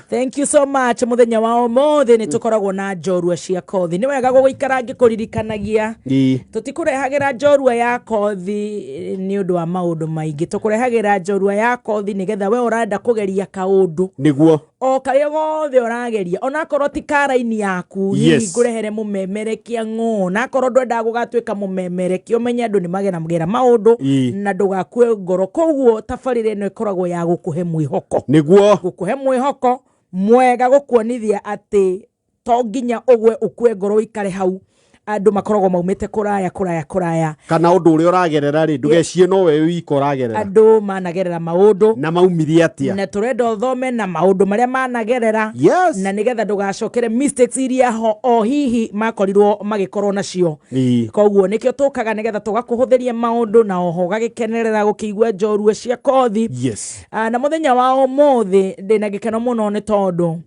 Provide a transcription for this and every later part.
Thank you so much. Muthenya wa umuthi ni tukoragwo na njorua cia kothi. Ni wega gũgũikara ngĩkũririkanagia. Tũtikũrehagĩra njorua ya kothi nĩ ũndũ wa maũndũ maingĩ. Tũkũrehagĩra njorua ya kothi nĩgetha we ũrenda kũgeria kaũndũ o karĩa gothe ũrageria, onakorwo ti karaini yaku, hihi ngũrehere mũmemerekia ng'ũ, onakorwo ndwendaga gũgatuĩka mũmemerekia, ũmenye andũ nĩ mageragĩra maũndũ na ndũgakue ngoro. Koguo tabarĩra ĩno ĩkoragwo ya gũkũhe mwĩhoko, gũkũhe mwĩhoko mwega, gũkuonithia atĩ to nginya ũgwe ũkue ngoro ũikare hau. Andũ makoragwo maumĩte kũraya kũraya kũraya. Kana ũndũ ũrĩa ũragerera rĩ, ndũgecie nowe wika ũragerera. Andũ managerera maũndũ na maumirie atĩa, na tũrenda ũthome na maũndũ marĩa managerera, na nĩgetha ndũgacokere mistakes iria ho o hihi makorirwo magĩkorwo nacio. Koguo nĩkĩo tũkaga, nĩgetha tũgakũhũthĩria maũndũ na oho ũgagĩkenerera gũkĩigua njorua cia kothi. Ah, na mũthenya wa ũmũthĩ ndĩna gĩkeno mũno nĩ tondũ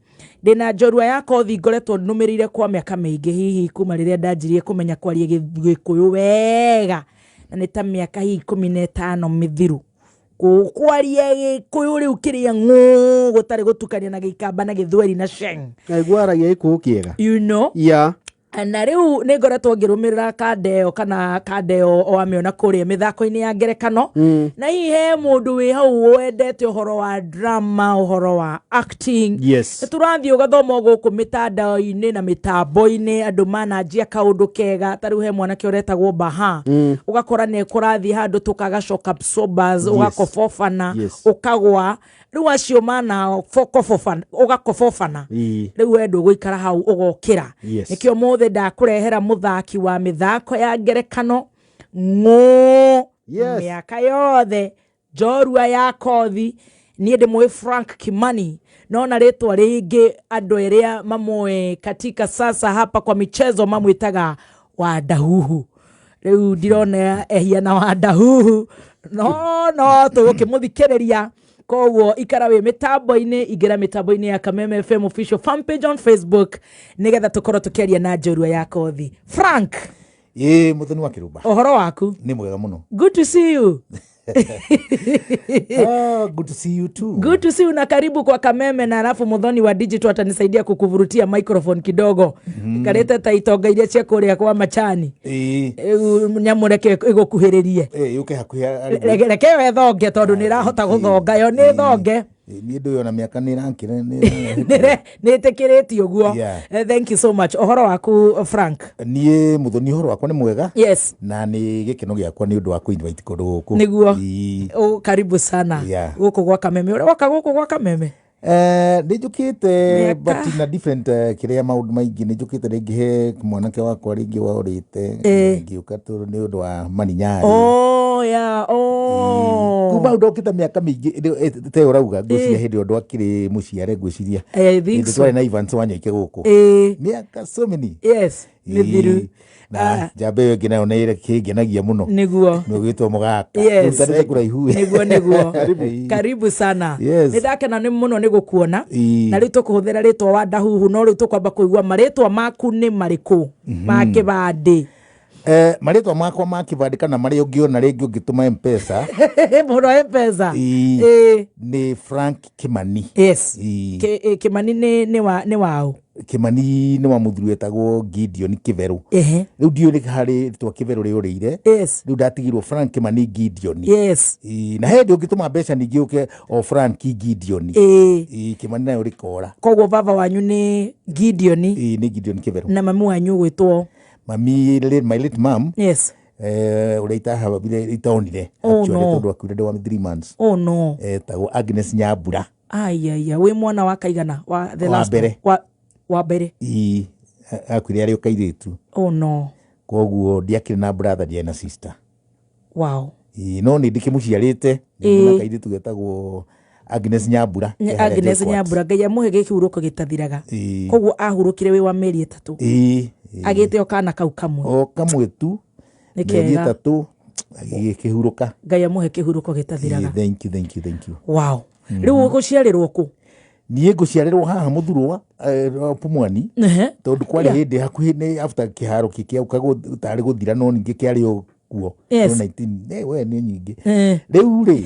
ndĩna njorua ya kothi ngoretwo nũmĩrĩire kwa mĩaka mĩingĩ, hihi kuma rĩrĩa ndanjirie kũmenya kwaria Gĩkũyũ wega, na nĩ ta mĩaka hihi 15 mĩthiru kwaria Gĩkũyũ rĩu kĩrĩa ng'ũ, gũtarĩ gũtukania na Gĩikamba na Gĩthweri na Sheng. Ngaigua aragia Gĩkũyũ kĩega. Na rĩu nĩ ngoretwo ngĩrũmĩrĩra kanda ĩyo, kana kanda ĩyo wamĩona kũrĩa mĩthako-inĩ ya ngerekano, na hihi he mũndũ wĩ hau wendete ũhoro wa drama, ũhoro wa acting. Nĩ tũrathiĩ ũgathoma gũkũ mĩtandao-inĩ na mĩtambo-inĩ, andũ mananjia kaũndũ kega. Ta rĩu he mwanake ũretagwo Baha, ũgakora nĩ kũrathiĩ handũ tũkaga shock absorbers, ũgakobobana, ũkagwa. Rĩu acio mana kobobana, ũgakobobana, rĩu we ndũgũikara hau, ũgokĩra. Nĩkĩo mũthĩ ndakũrehera mũthaki wa mĩthako ya ngerekano ng'ũ, mĩaka yothe, njorua ya kothi. Niĩ ndĩmũĩ Frank Kimani, no na rĩtwa rĩngĩ andũ arĩa mamũĩ katika sasa hapa kwa michezo mamwĩtaga Wandahuhu. Rĩu ndirona ehiana Wandahuhu, no tũgũkĩmũthikĩrĩria. Koguo ikara wĩ mĩtambo-inĩ, ingĩra mĩtambo-inĩ ya Kameme FM official fan page on Facebook, nĩgetha tũkorwo tũkĩaria na njorua ya kothi Frank. Ĩĩ, Mũthoni wa Kĩrũmba. Ũhoro waku? Nĩ mwega mũno. Good to see you. Ah, good to see you too. Good to see you na karibu kwa Kameme. Na alafu Muthoni wa digital atanisaidia kukuvurutia microphone kidogo. Karĩte ta itonga iria cia kũrĩa kwa machani. Nyamũ reke ĩgũkuhĩrĩrie. Ĩĩ, yũke hakuhĩ arĩ. Reke yo ĩthonge, tondũ nĩ ĩrahota gũthonga, yo nĩ thonge. Niĩ ndũĩ ona mĩaka nĩ ĩrankĩra. Nĩ ĩtĩkĩrĩtio ũguo. Thank you so much. Ũhoro waku, Frank? Niĩ Mũthoni, ũhoro wakwa nĩ mwega. Na nĩ gĩkeno gĩakwa nĩ ũndũ wa kũ-invite kũndũ gũkũ. Nĩguo. Karibu sana gũkũ gwa Kameme. Ũrĩa woka gũkũ gwa Kameme? Nĩ njũkĩte, Mĩaka. but na different, kĩrĩa maũndũ maingĩ. Nĩ njũkĩte rĩngĩ he mwanake wakwa rĩngĩ worĩte, ngĩũka tondũ nĩ ũndũ wa maninyarĩ. Oh, yeah. Oh. Kuma hau ndokĩte mĩaka mĩingĩ te ũrauga, ngwĩciria hĩndĩ ĩyo ndwakĩrĩ mũciare, ngwĩciria. I think Hĩndĩ so. twarĩ na Evans Wanyoike gũkũ, mĩaka so many. Yes, mĩthiru. Na njamba ĩyo ĩngĩ nayo nĩ kĩngenagia mũno, nĩ ũgĩtwo mũgaka. Rũtanĩte kũraihu. Nĩguo, karibu sana. Nĩ ndakena nĩ mũno nĩ gũkuona. Na rĩu tũkũhũthĩra rĩtwa wa Ndahuhu, no rĩu tũkwamba kũigua marĩtwa maku nĩ marĩkũ ma kĩbandĩ? Marĩtwa makwa ma kĩbandĩ, kana marĩa ũngĩona rĩngĩ ũngĩtũma Mpesa, mũno Mpesa, nĩ Frank Kimani. Kĩmani nĩ waũ? Kimani nĩ wa mũthuri wetagwo Gideon Kĩberũ. Rĩu ndiũĩ nĩ harĩ rĩtwa Kĩberũ rĩũrĩire. Rĩu ndatigirwo Frank Kimani Gideon. Na he hĩndĩ ũngĩtũma mbeca ningĩ ũke o Frank Gideon. Kimani nayo rĩkora. Koguo baba wanyu nĩ Gideon? Ĩĩ, nĩ Gideon Kĩberũ. Na mami wanyu gwĩtwo? Mami, my late mom, ũrĩa itahabire, itonire Oh, actually, no. tondũ akuire ndĩ wa 3 months. Oh no. Etagwo Agnes Nyambura. Aiaia, wĩ mwana wa kaigana wa the Wa last mbere. Wa mbere. Ĩĩ, akuire arĩ o kairĩtu. Oh no. Koguo ndiakĩrĩ na brother, ndiarĩ na sister. Ĩĩ, no nĩ ndĩkĩmũciarĩte. Nĩ na kairĩtu getagwo Agnes Nyambura, ke harĩa Agnes JKUAT. Nyambura, Ngai amũhe gĩkĩhurũko gĩtathiraga. Koguo ahurũkire wĩ wa mĩeri 3? Ĩĩ. Agĩte o kana kau kamwe? O kamwe tu. Nĩ Mĩeri kega. 3 agĩkĩhurũka. Ngai amũhe kĩhurũko gĩtathiraga. Ĩĩ, thank you, thank you, thank you. Wow, rĩu ũgũciarĩrwo kũ? Niĩ ngũciarĩrwo haha Mũthurwa, Pumwani, tondũ kwarĩ hĩndĩ hakuhĩ nĩ after kĩharo kĩkĩauka tarĩ gũthira, no ningĩ kĩarĩ o Kuo. Yes. No 19 we nĩ nyingĩ. Rĩu rĩ,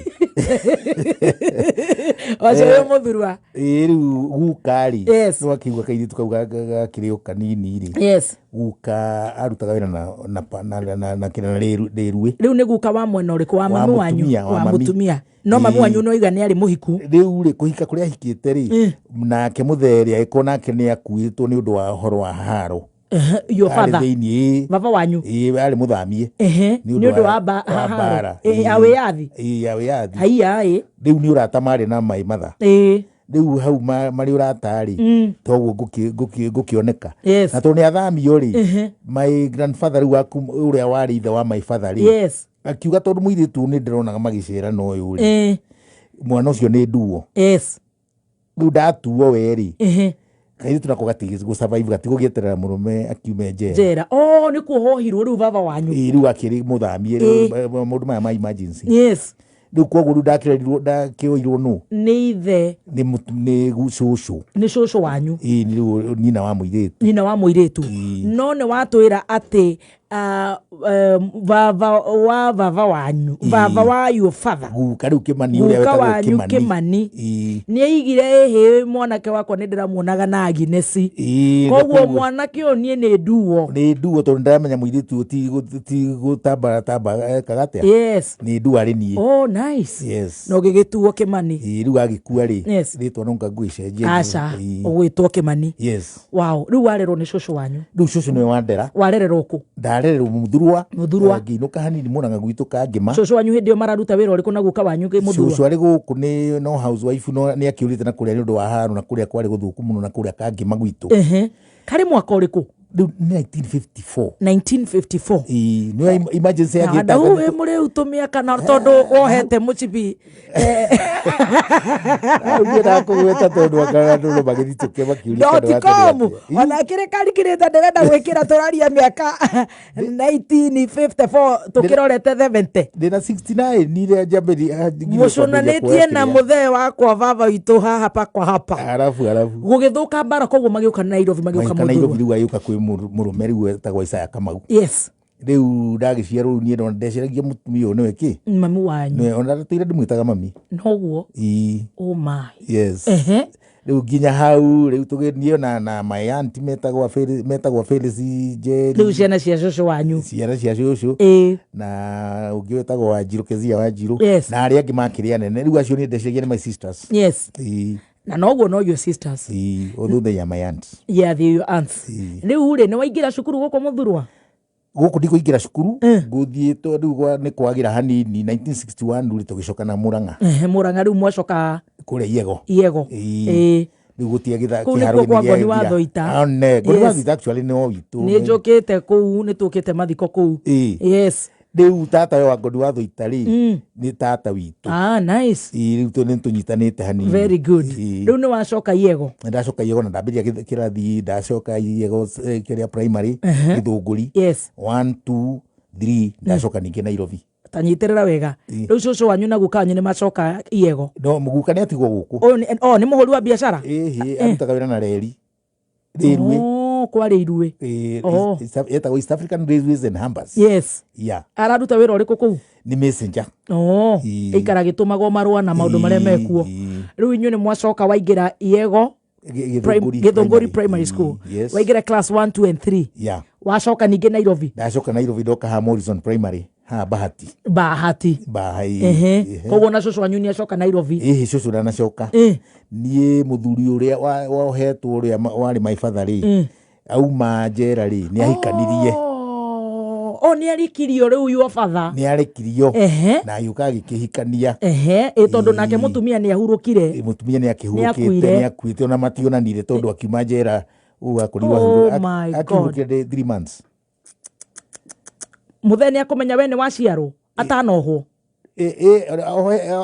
Ũcio wĩ mũthurwa. Ĩ rĩu guka rĩ, Yes. nĩ wakĩigua kairĩtu kau gakĩrĩ o kanini rĩ, guka arutaga wĩra na kĩrĩa na rĩruĩ. Rĩu nĩ guka wa mwena ũrĩkũ? Wa Wa mami wanyu? Mũtumia, wa Wa mami. mũtumia. No mami wanyu no iga nĩ arĩ mũhiku. Rĩu rĩ, kũhika kũrĩa ahikĩte rĩ, nake mũtheri agĩkorwo nake nĩ akuĩtwo nĩ ũndũ wa ũhoro wa haro. Your Arĩ father? thĩiniĩ. Baba wanyu? Ĩ, arĩ mũthamie. Nĩ ũndũ wa wa haro. mbara. Ya wĩyathi. Ĩ, ya wĩyathi. Haiya ĩ. Rĩu nĩ ũrata marĩ na my mother. Rĩu hau marĩ ũrata rĩ, toguo ngũkĩoneka. Na tondũ nĩ athamio rĩ, my grandfather rĩu ũrĩa warĩ ithe wa my father rĩ, akiuga tondũ mũirĩtu ũyũ nĩ ndĩronaga magĩcera na ũyũ rĩ, mwana ũcio nĩ nduo. Rĩu ndatuo we rĩ, kairĩtu nako gatigũ survive, gatigũgĩeterera mũrũme akiume njera. Njera. Oh, nĩ kuohohirwo rĩu baba wanyu. Ĩ, rĩu akĩrĩ mũthamie rĩu, maũndũ maya ma emergency. Rĩu koguo rĩu ndakĩrerirwo, ndakĩoirwo nũ? Nĩ ithe? Nĩ cũcũ. Nĩ cũcũ wanyu. Ĩ, nĩ rĩu nyina wa mũirĩtu. Nyina wa mũirĩtu. No nĩ watwĩra atĩ baba wa baba wanyu, baba wa your father, Guka rĩu Kĩmani ũrĩa guka wetagwo wanyu. Kĩmani. Kĩmani nĩ aigire ĩhĩ mwanake wakwa nĩ ndĩramuonaga na Aginesi. Na Koguo mwanake ũyũ niĩ nĩ nduo. Nĩ nduo tondũ ndĩramenya mũirĩtu ũyũ ti gũtambara tamba ekaga atĩa. Nĩ nduo arĩ niĩ. Oh, nice. Yes. Na ũgĩgĩtuo Kĩmani. Ĩ, rĩu agĩkua rĩ, rĩtwa no nga ngũgĩcenjia. Aca, ũgwĩtwo Kĩmani. Yes. Wow, rĩu warerwo nĩ cũcũ wanyu? Rĩu cũcũ nĩwe wandera. Warererwo kũ? Ndarererwo Mũthurwa. Mũthurwa. Ngĩinũka hanini Mũrang'a gwitũ Kangĩma. Cũcũ wanyu hĩndĩ ĩyo mararuta wĩra ũrĩkũ na guka wanyu Mũthurwa? Cũcũ arĩ gũkũ nĩ no housewife, no nĩ akĩũrĩte na kũrĩa nĩ ũndũ wa haro, na kũrĩa kwarĩ gũthũku mũno na kũrĩa Kangĩma gwitũ. Ehe, karĩ mwaka ũrĩkũ? Rĩu 1954. 1954. Ĩ, nĩyo emergency Na yagĩtanga. hau wĩ mũrĩu tũmĩaka na tondũ wohete mũcibi. Hau ndiendaga kũgweta tondũ anga andũ no magĩthitũke makiuria kana Dot com. watũrĩ atĩa. Ona kĩrĩ karikirĩta ndĩrenda gwĩkĩra, tũraria mĩaka 1954 tũkĩrorete 70. Ndĩna 69 nire njambĩri. Mũcũnanĩtie na mũthee wakwa baba witũ haha pakwa hapa. Arabu Gũgĩthũka mbara, koguo magĩũka Nairobi, magĩũka magĩũka Nairobi. Mũthurwa. Rĩu agĩũka kwĩ mũrũme rĩu etagwo Isaya Kamau. Rĩu ndagĩciarwo rĩu niĩ ndeciragia mũtumia ũyũ nĩwe kĩ. Mami wanyu. Nĩwe, ona tũire ndĩmwĩtaga mami. Noguo. Ĩ. Oh my. Yes. Rĩu nginya hau rĩu tũgĩthiĩ na my aunt metagwo Phyllis Njeri. Rĩu ciana cia cũcũ wanyu. Ciana cia cũcũ. Na ũngĩ wetagwo Wanjirũ, Kezia Wanjirũ. Na arĩa angĩ makĩrĩ anene rĩu, acio niĩ ndeciragia nĩ my sisters. Na noguo no your sisters. Ĩ, although they are my aunts. Yeah, they your aunts. Rĩu rĩ, nĩ waingĩra cukuru gũkũ Mũthurwa? Gũkũ ndikũingĩra cukuru, ngũthiĩ tondũ rĩu nĩ kwagĩra hanini 1961 rĩ, tũgĩcoka na Mũrang'a. Ehe, Mũrang'a rĩu mwacoka. Kũrĩa Iego. Iego. Rĩu gũtiagĩtha. Kũu nĩkuo kwa Ngoni wa Thoita. Ngoni wa Thoita actually nĩ o witũ. Nĩ njũkĩte kũu, nĩ tũkĩte mathiko kũu. Rĩu tata we wa Ngoni wa Thoita rĩ, nĩ tata witũ. Ah, nice. Ĩ, rĩu nĩ tũnyitanĩte hanini. Very good. Rĩu nĩ wacoka Iego? Ndacoka Iego na ndambĩrĩria kĩrathi, ndacoka Iego kĩrĩa primary, Gĩthũngũri. 1 2 3, ndacoka ningĩ Nairobi. Tanyitĩrĩra wega, rĩu cũcũ wanyu na guka wanyu nĩ macoka Iego? No mũguka nĩ atigwo gũkũ. Ũyũ oh, nĩ mũhũri wa biacara? Ĩhĩ, arutaga wĩra na reri rĩruĩ. Oh, kwarĩ iruĩ. Oh. Yetagwo East African Railways and Hambers. Yeah. Araruta wĩra ũrĩkũ kũu? Nĩ messenger. Oh, ĩikara gĩtũmagwo marũa na maũndũ marĩa mekuo. Rĩu inyuĩ nĩ mwacoka waingĩra Iego Gĩthũngũri. Gĩthũngũri Primary School. Yes. Waingĩra class 1, 2 and 3. Yeah. Wacoka ningĩ Nairobi? Ndacoka Nairobi, ndoka ha Morrison Primary ha Bahati. Bahati. Bahai. Koguo na cũcũ wanyu nĩ acoka Nairobi? Ĩhĩ, cũcũ ndanacoka. Niĩ mũthuri ũrĩa wohetwo ũrĩa warĩ my father rĩ, auma njera rĩ, nĩ ahikanirie. Oh, nĩ arikirio rĩu your father? Nĩ arekirio na agĩũka agĩkĩhikania. Ehe, ĩ tondũ nake mũtumia nĩ ahurũkire. Mũtumia nĩ akĩhurũkĩte. Nĩakuire. Nĩ akuĩte, ona mationanire tondũ akiuma njera ũguo akorirwo Oh my God. akĩhurũkire 3 months. Mũthee nĩ akũmenya we nĩ waciarwo atanohwo?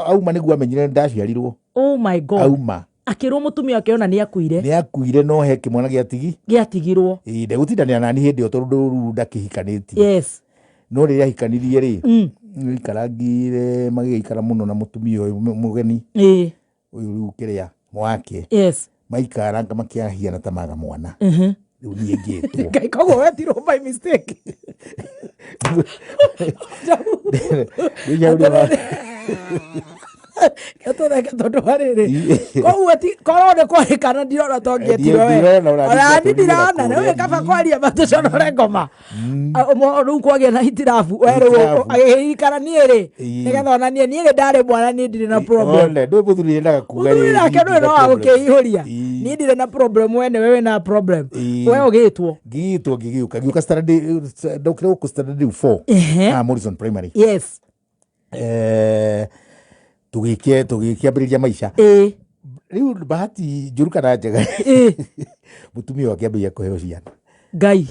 Auma nĩguo amenyire ndaciarirwo. Oh my God. Auma. Akĩrwo mũtumia wake ona nĩ akuire. Nĩ akuire, no he kĩmwana gĩatigi. Gĩatigirwo. Ĩ, ndegũtindanĩra nani hĩndĩ ĩyo tondũ rĩu ndakĩhikanĩtie. No rĩrĩa ahikanirie rĩ, nĩikarangire magĩgĩikara mũno na mũtumia ũyũ mũgeni ũyũ rĩu kĩrĩa wake. Maikaranga makĩahiana ta maga mwana. Rĩu niĩ ngĩtwo. Ngai, koguo wetirwo by mistake. Ngwĩciria ũrĩa Tũtheke tondũ wa rĩrĩ, koguo ti korwo nĩ kwarĩ kana ndirona tongĩetirwo we. Ndirona ona Ona niĩ ndingĩatũrirwo ndirona na rĩu kũrĩa. kaba kwaria matũconore ngoma. Rĩu kwagĩa na hitirabu we rĩu Hitirabu. agĩririkana niĩ rĩ, nĩgetha onanie niĩ rĩ ndarĩ mwana, niĩ ndirĩ na problem. One, ndũĩ mũthuri endaga kuga Mũthuri rĩ, nake ndũrĩ ndirĩ no na problem. wagũkĩihũria. Ii. Niĩ ndirĩ na problem, we nĩwe wĩna problem. We ũgĩtwo. Ngĩgĩtwo, ngĩgĩũka, ngĩũka standard, ndokire gũkũ standard rĩu 4. Ah, Morrison Primary. Tũgĩkĩambĩrĩria maica. Rĩu bahati njũru kana njega, mũtumia ũyũ akĩambĩrĩria kũheo ciana. Ngai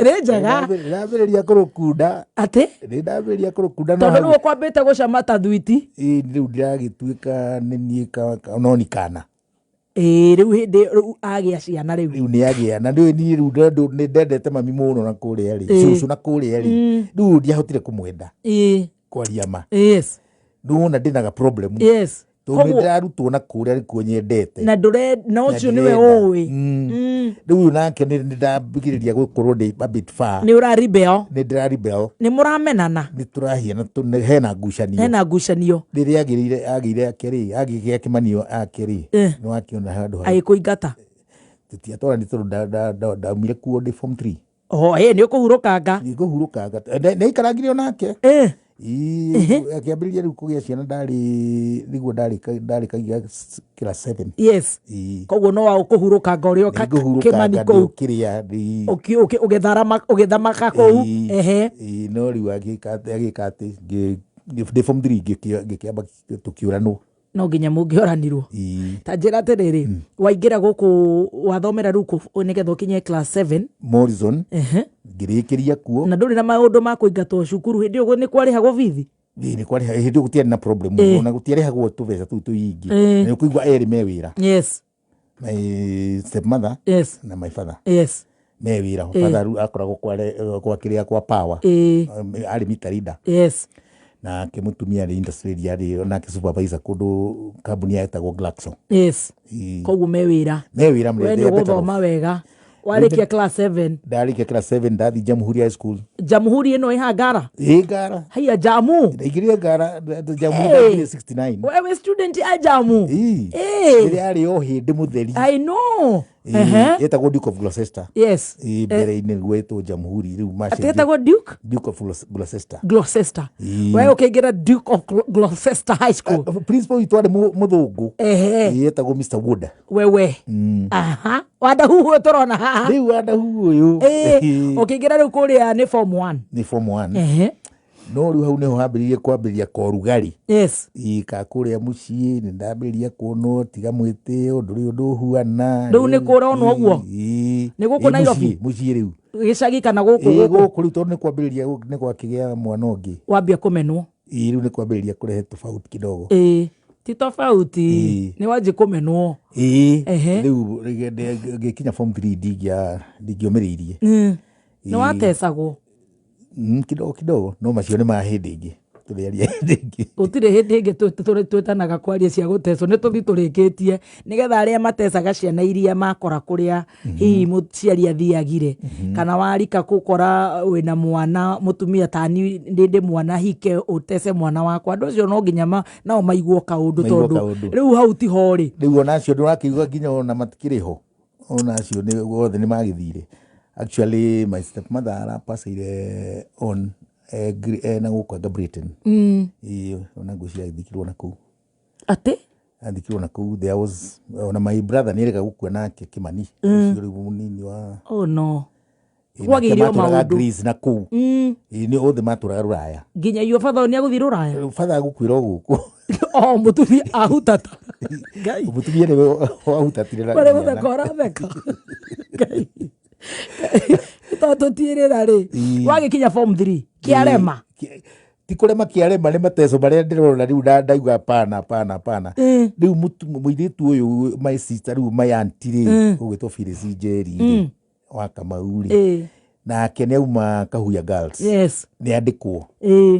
rĩ njega. Ndambĩrĩria kũrũkunda. Atĩ? Nĩ ndambĩrĩria kũrũkunda no Tondũ hau rĩu ũkwambĩte gũcama ta thwiti. Ĩ, rĩu ndĩragĩtuĩka nĩ niĩ no ni kana. Ĩĩ, rĩu hĩndĩ rĩu agĩa ciana rĩu. Rĩu nĩ agĩa na rĩu niĩ rĩu nĩ ndendete mami mũno na kũrĩa rĩ, cũcũ na kũrĩa rĩ, rĩu ndiahotire kũmwenda kwaria ma. Rĩu wona ndĩnaga problem tondũ nĩ ndĩrarutwo na kũrĩa nĩkuo nyendete. Na ndũre na Na ũcio nĩwe ndĩrenda. ũĩ. Rĩu ũyũ nake nĩ ndambigĩrĩria gũkorwo ndĩ a bit far. Nĩ ũra rebel. Nĩ ndĩra rebel. Nĩ mũramenana. Nĩ tũrahiana, hena ngucanio. Hena ngucanio. Rĩrĩa agĩire ake rĩ, agĩgĩa kĩmanio ake rĩ, nĩ wakĩona handũ harĩa Agĩkũingata. Tũtiatwarani tondũ ndaumire kuo ndĩ form 3. O ĩ nĩ ũkũhurũkanga. Nĩ ngũhurũkanga, nĩ aikarangire onake. Ĩĩ, akĩambĩrĩria rĩu kũgĩa ciana ndarĩ nĩguo ndarĩ class 7. Ĩĩ. Koguo no wa ũkũhurũkanga ũrĩa Nĩ ngũhurũkanga kĩmani kũu. kĩrĩa ĩĩ. Ũgĩthamaka kũu. Ĩĩ. Ĩĩ, no rĩu agĩka atĩ ndĩ form 3 ngĩkĩamba tũkĩũranwo. No nginya mũngĩoranirwo. Ta njĩra atĩrĩrĩ, waingĩra gũkũ wathomera rĩu kũ nĩgetha ũkinye class 7? Morrison. Ngĩrĩkĩria kuo. Na ndũrĩ na maũndũ ma kũingatwo cukuru hĩndĩ ĩyo, nĩ kwarĩhagwo bithi? Ĩĩ, nĩ kwarĩha hĩndĩ ĩyo gũtiarĩ na problem. Ona gũtiarĩhagwo tũbeca tũu tũingĩ. Nĩ ũkũigua erĩ me wĩra. My stepmother na my father me wĩra. Father rĩu akoragwo kwa kĩrĩa kwa power. Arĩ meter reader. Nake mũtumia arĩ industry arĩ nake supervisor kũndũ kambuni yetagwo Glaxo. Koguo me wĩra. Me wĩra. We nĩ ũgũthoma wega, warĩkia class 7? Ndarĩkia class 7 ndathi Jamhuri High School. Jamhuri ĩno ĩha Ngara? Ĩ, Ngara. Haiya, Jamu. Ndaingĩrire Ngara Jamhuri ndaingĩrire 69. Wewe student ya Jamu? Ĩĩ. Rĩrĩa yarĩ o hĩndĩ mũtheri. I know. Yetagwo Duke of Gloucester. Ĩĩ, mbere-inĩ nĩguo ĩtwo Jamhuri, rĩu Atĩ macenjia. ĩtagwo Duke? Duke of Gloucester. Gloucester. Ĩĩ. We ũkĩingĩra Duke of Gloucester High School. Principal witũ arĩ mũthũngũ. Ĩĩ, etagwo Mr Wood. Wewe aha, wandahuhu tũrona haha. Rĩu wandahu ũyũ. Ũkĩingĩra rĩu kũrĩa nĩ form 1? Nĩ form 1. No rĩu hau nĩho hambĩrĩirie kwambĩrĩria korugarĩ. Ĩĩ, ka kũrĩa mũciĩ nĩ ndambĩrĩria kuonwo tiga mwĩtĩo, ndũrĩ ũndũ ũhuana. Rĩu nĩ kũronwo ũguo? Ĩĩ. Nĩ gũkũ Ĩĩ, Nairobi? mũciĩ rĩu. Gĩcagi kana gũkũ? Ĩĩ, Gũkũ. gũkũ rĩu tondũ nĩ kwambĩrĩria nĩ gwakĩgĩa mwana ũngĩ. Wambia kũmenwo. Ĩĩ, rĩu nĩ kwambĩrĩria kũrehe tofauti kidogo. Ĩĩ, ti tofauti. Nĩ wanjĩ kũmenwo. Ĩĩ, rĩu ngĩkinya form 3 ndingĩomĩrĩirie. Nĩ watecagwo? Kidogo kidogo, no macio nĩ ma hĩndĩ ĩngĩ, tũrĩaria hĩndĩ ĩngĩ. Gũtirĩ hĩndĩ ĩngĩ twĩtanaga kwaria cia gũtecwo, nĩ tũthi tũrĩkĩtie nĩgetha arĩa matecaga ciana iria makora kũrĩa hihi mũciari athiagire, kana warika gũkora wĩna mwana mũtumia tani ndĩ mwana hike ũtece mwana wakwa, andũ acio no nginya nao maiguo kaũndũ. Maiguo Tondũ kaũndũ. rĩu hau tiho rĩ. Rĩu ona acio ndũrakĩigua nginya ona matikĩrĩ ho, ona acio nĩ othe nĩ magĩthire. Actually my stepmother arapacĩire on na gũkũ anga Britain. Ĩĩ, ona ngwĩciria agĩthikirwo na kũu. Atĩ? Athikirwo na kũu. There was ona my brother nĩ erĩga gũkua nake Kĩmani ũcio rĩu mũnini wa Oh no. Ĩĩ, nake Kwagĩire o matũraga maũndũ. Greece na kũu. Ĩĩ, nĩ othe matũraga rũraya. Nginya iyo batha nĩ agũthiĩ rũraya? Batha agũkuĩra o gũkũ. O mũtumia ahutata Ngai. Mũtumia nĩwe wahutatire na Marĩ ciana. gũtheka ũratheka Ngai tondũ tũtiĩrĩra rĩ, wagĩkinya form 3 kĩarema. Ti kũrema kĩarema, nĩ mateco marĩa ndĩrona rĩu na ndauga pana pana pana. Rĩu mũirĩtu ũyũ, my sister rĩu, my auntie rĩ, ũgwĩtwo Phyllis Njeri rĩ, wa Kamau rĩ, nake nĩ auma Kahuya Girls. Nĩ andĩkwo.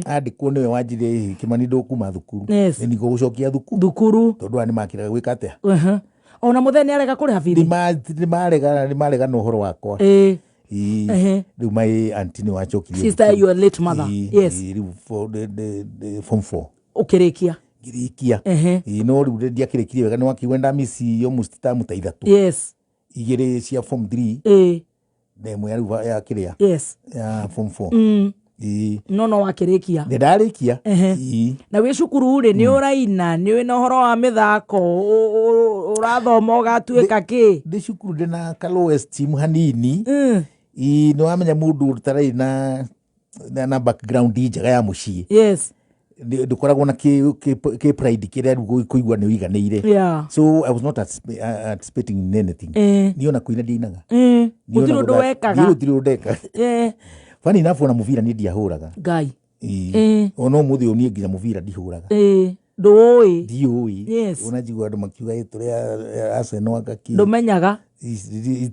Andĩkwo nĩwe wanjire, "Ĩ, Kĩmani, ndũkuma thukuru." Nĩ ningũgũcokia thukuru. Thukuru. Tondũ aya nĩ makĩraga gwĩka atĩa? Ona mũthee nĩ arega kũrĩha bithi. Nĩ marega na ũhoro wakwa. Ĩĩ. Ĩĩ. Rĩu my auntie nĩ wacokirie Sister, thukuru. your late mother. Ĩĩ, ĩĩ, rĩu form 4 Ũkĩrĩkia. Ngĩrĩkia. Ĩĩ, no rĩu ndiakĩrĩkirie wega, nĩ wakĩigua ndamisi almost tamu ta 3, 2 cia form 3 na ĩmwe ya rĩu ya kĩrĩa ya form 4. Ĩĩ. No wakĩrĩkia. Nĩ ndarĩkia. Ĩĩ. Na wĩ cukuru rĩ, nĩ ũraina, nĩ wĩna ũhoro wa mĩthako, ũrathoma ũgatuĩka kĩ? Ndĩ cukuru ndĩna ka low esteem hanini. Ĩĩ, nĩ wamenya mũndũ ũtarĩ na background njega ya mũciĩ, ndũkoragwo na kĩ pride kĩrĩa rĩu kũigua nĩ ũiganĩire. So I was not anticipating in anything. Niĩ ona kũina ndiainaga. Niĩ ona Gũtirĩ ũndũ wekaga. Niĩ gũtirĩ ũndũ ndeka. Funny enough, ona mũbira niĩ ndiahũraga. Ngai. Ĩĩ. Ona ũmũthĩ ũyũ niĩ nginya mũbira ndihũraga. Ndũĩ. Ndiũĩ. Ona njigua andũ makiuga, "Ĩ, tũrĩ Arsenal," anga kĩ. Ndũmenyaga.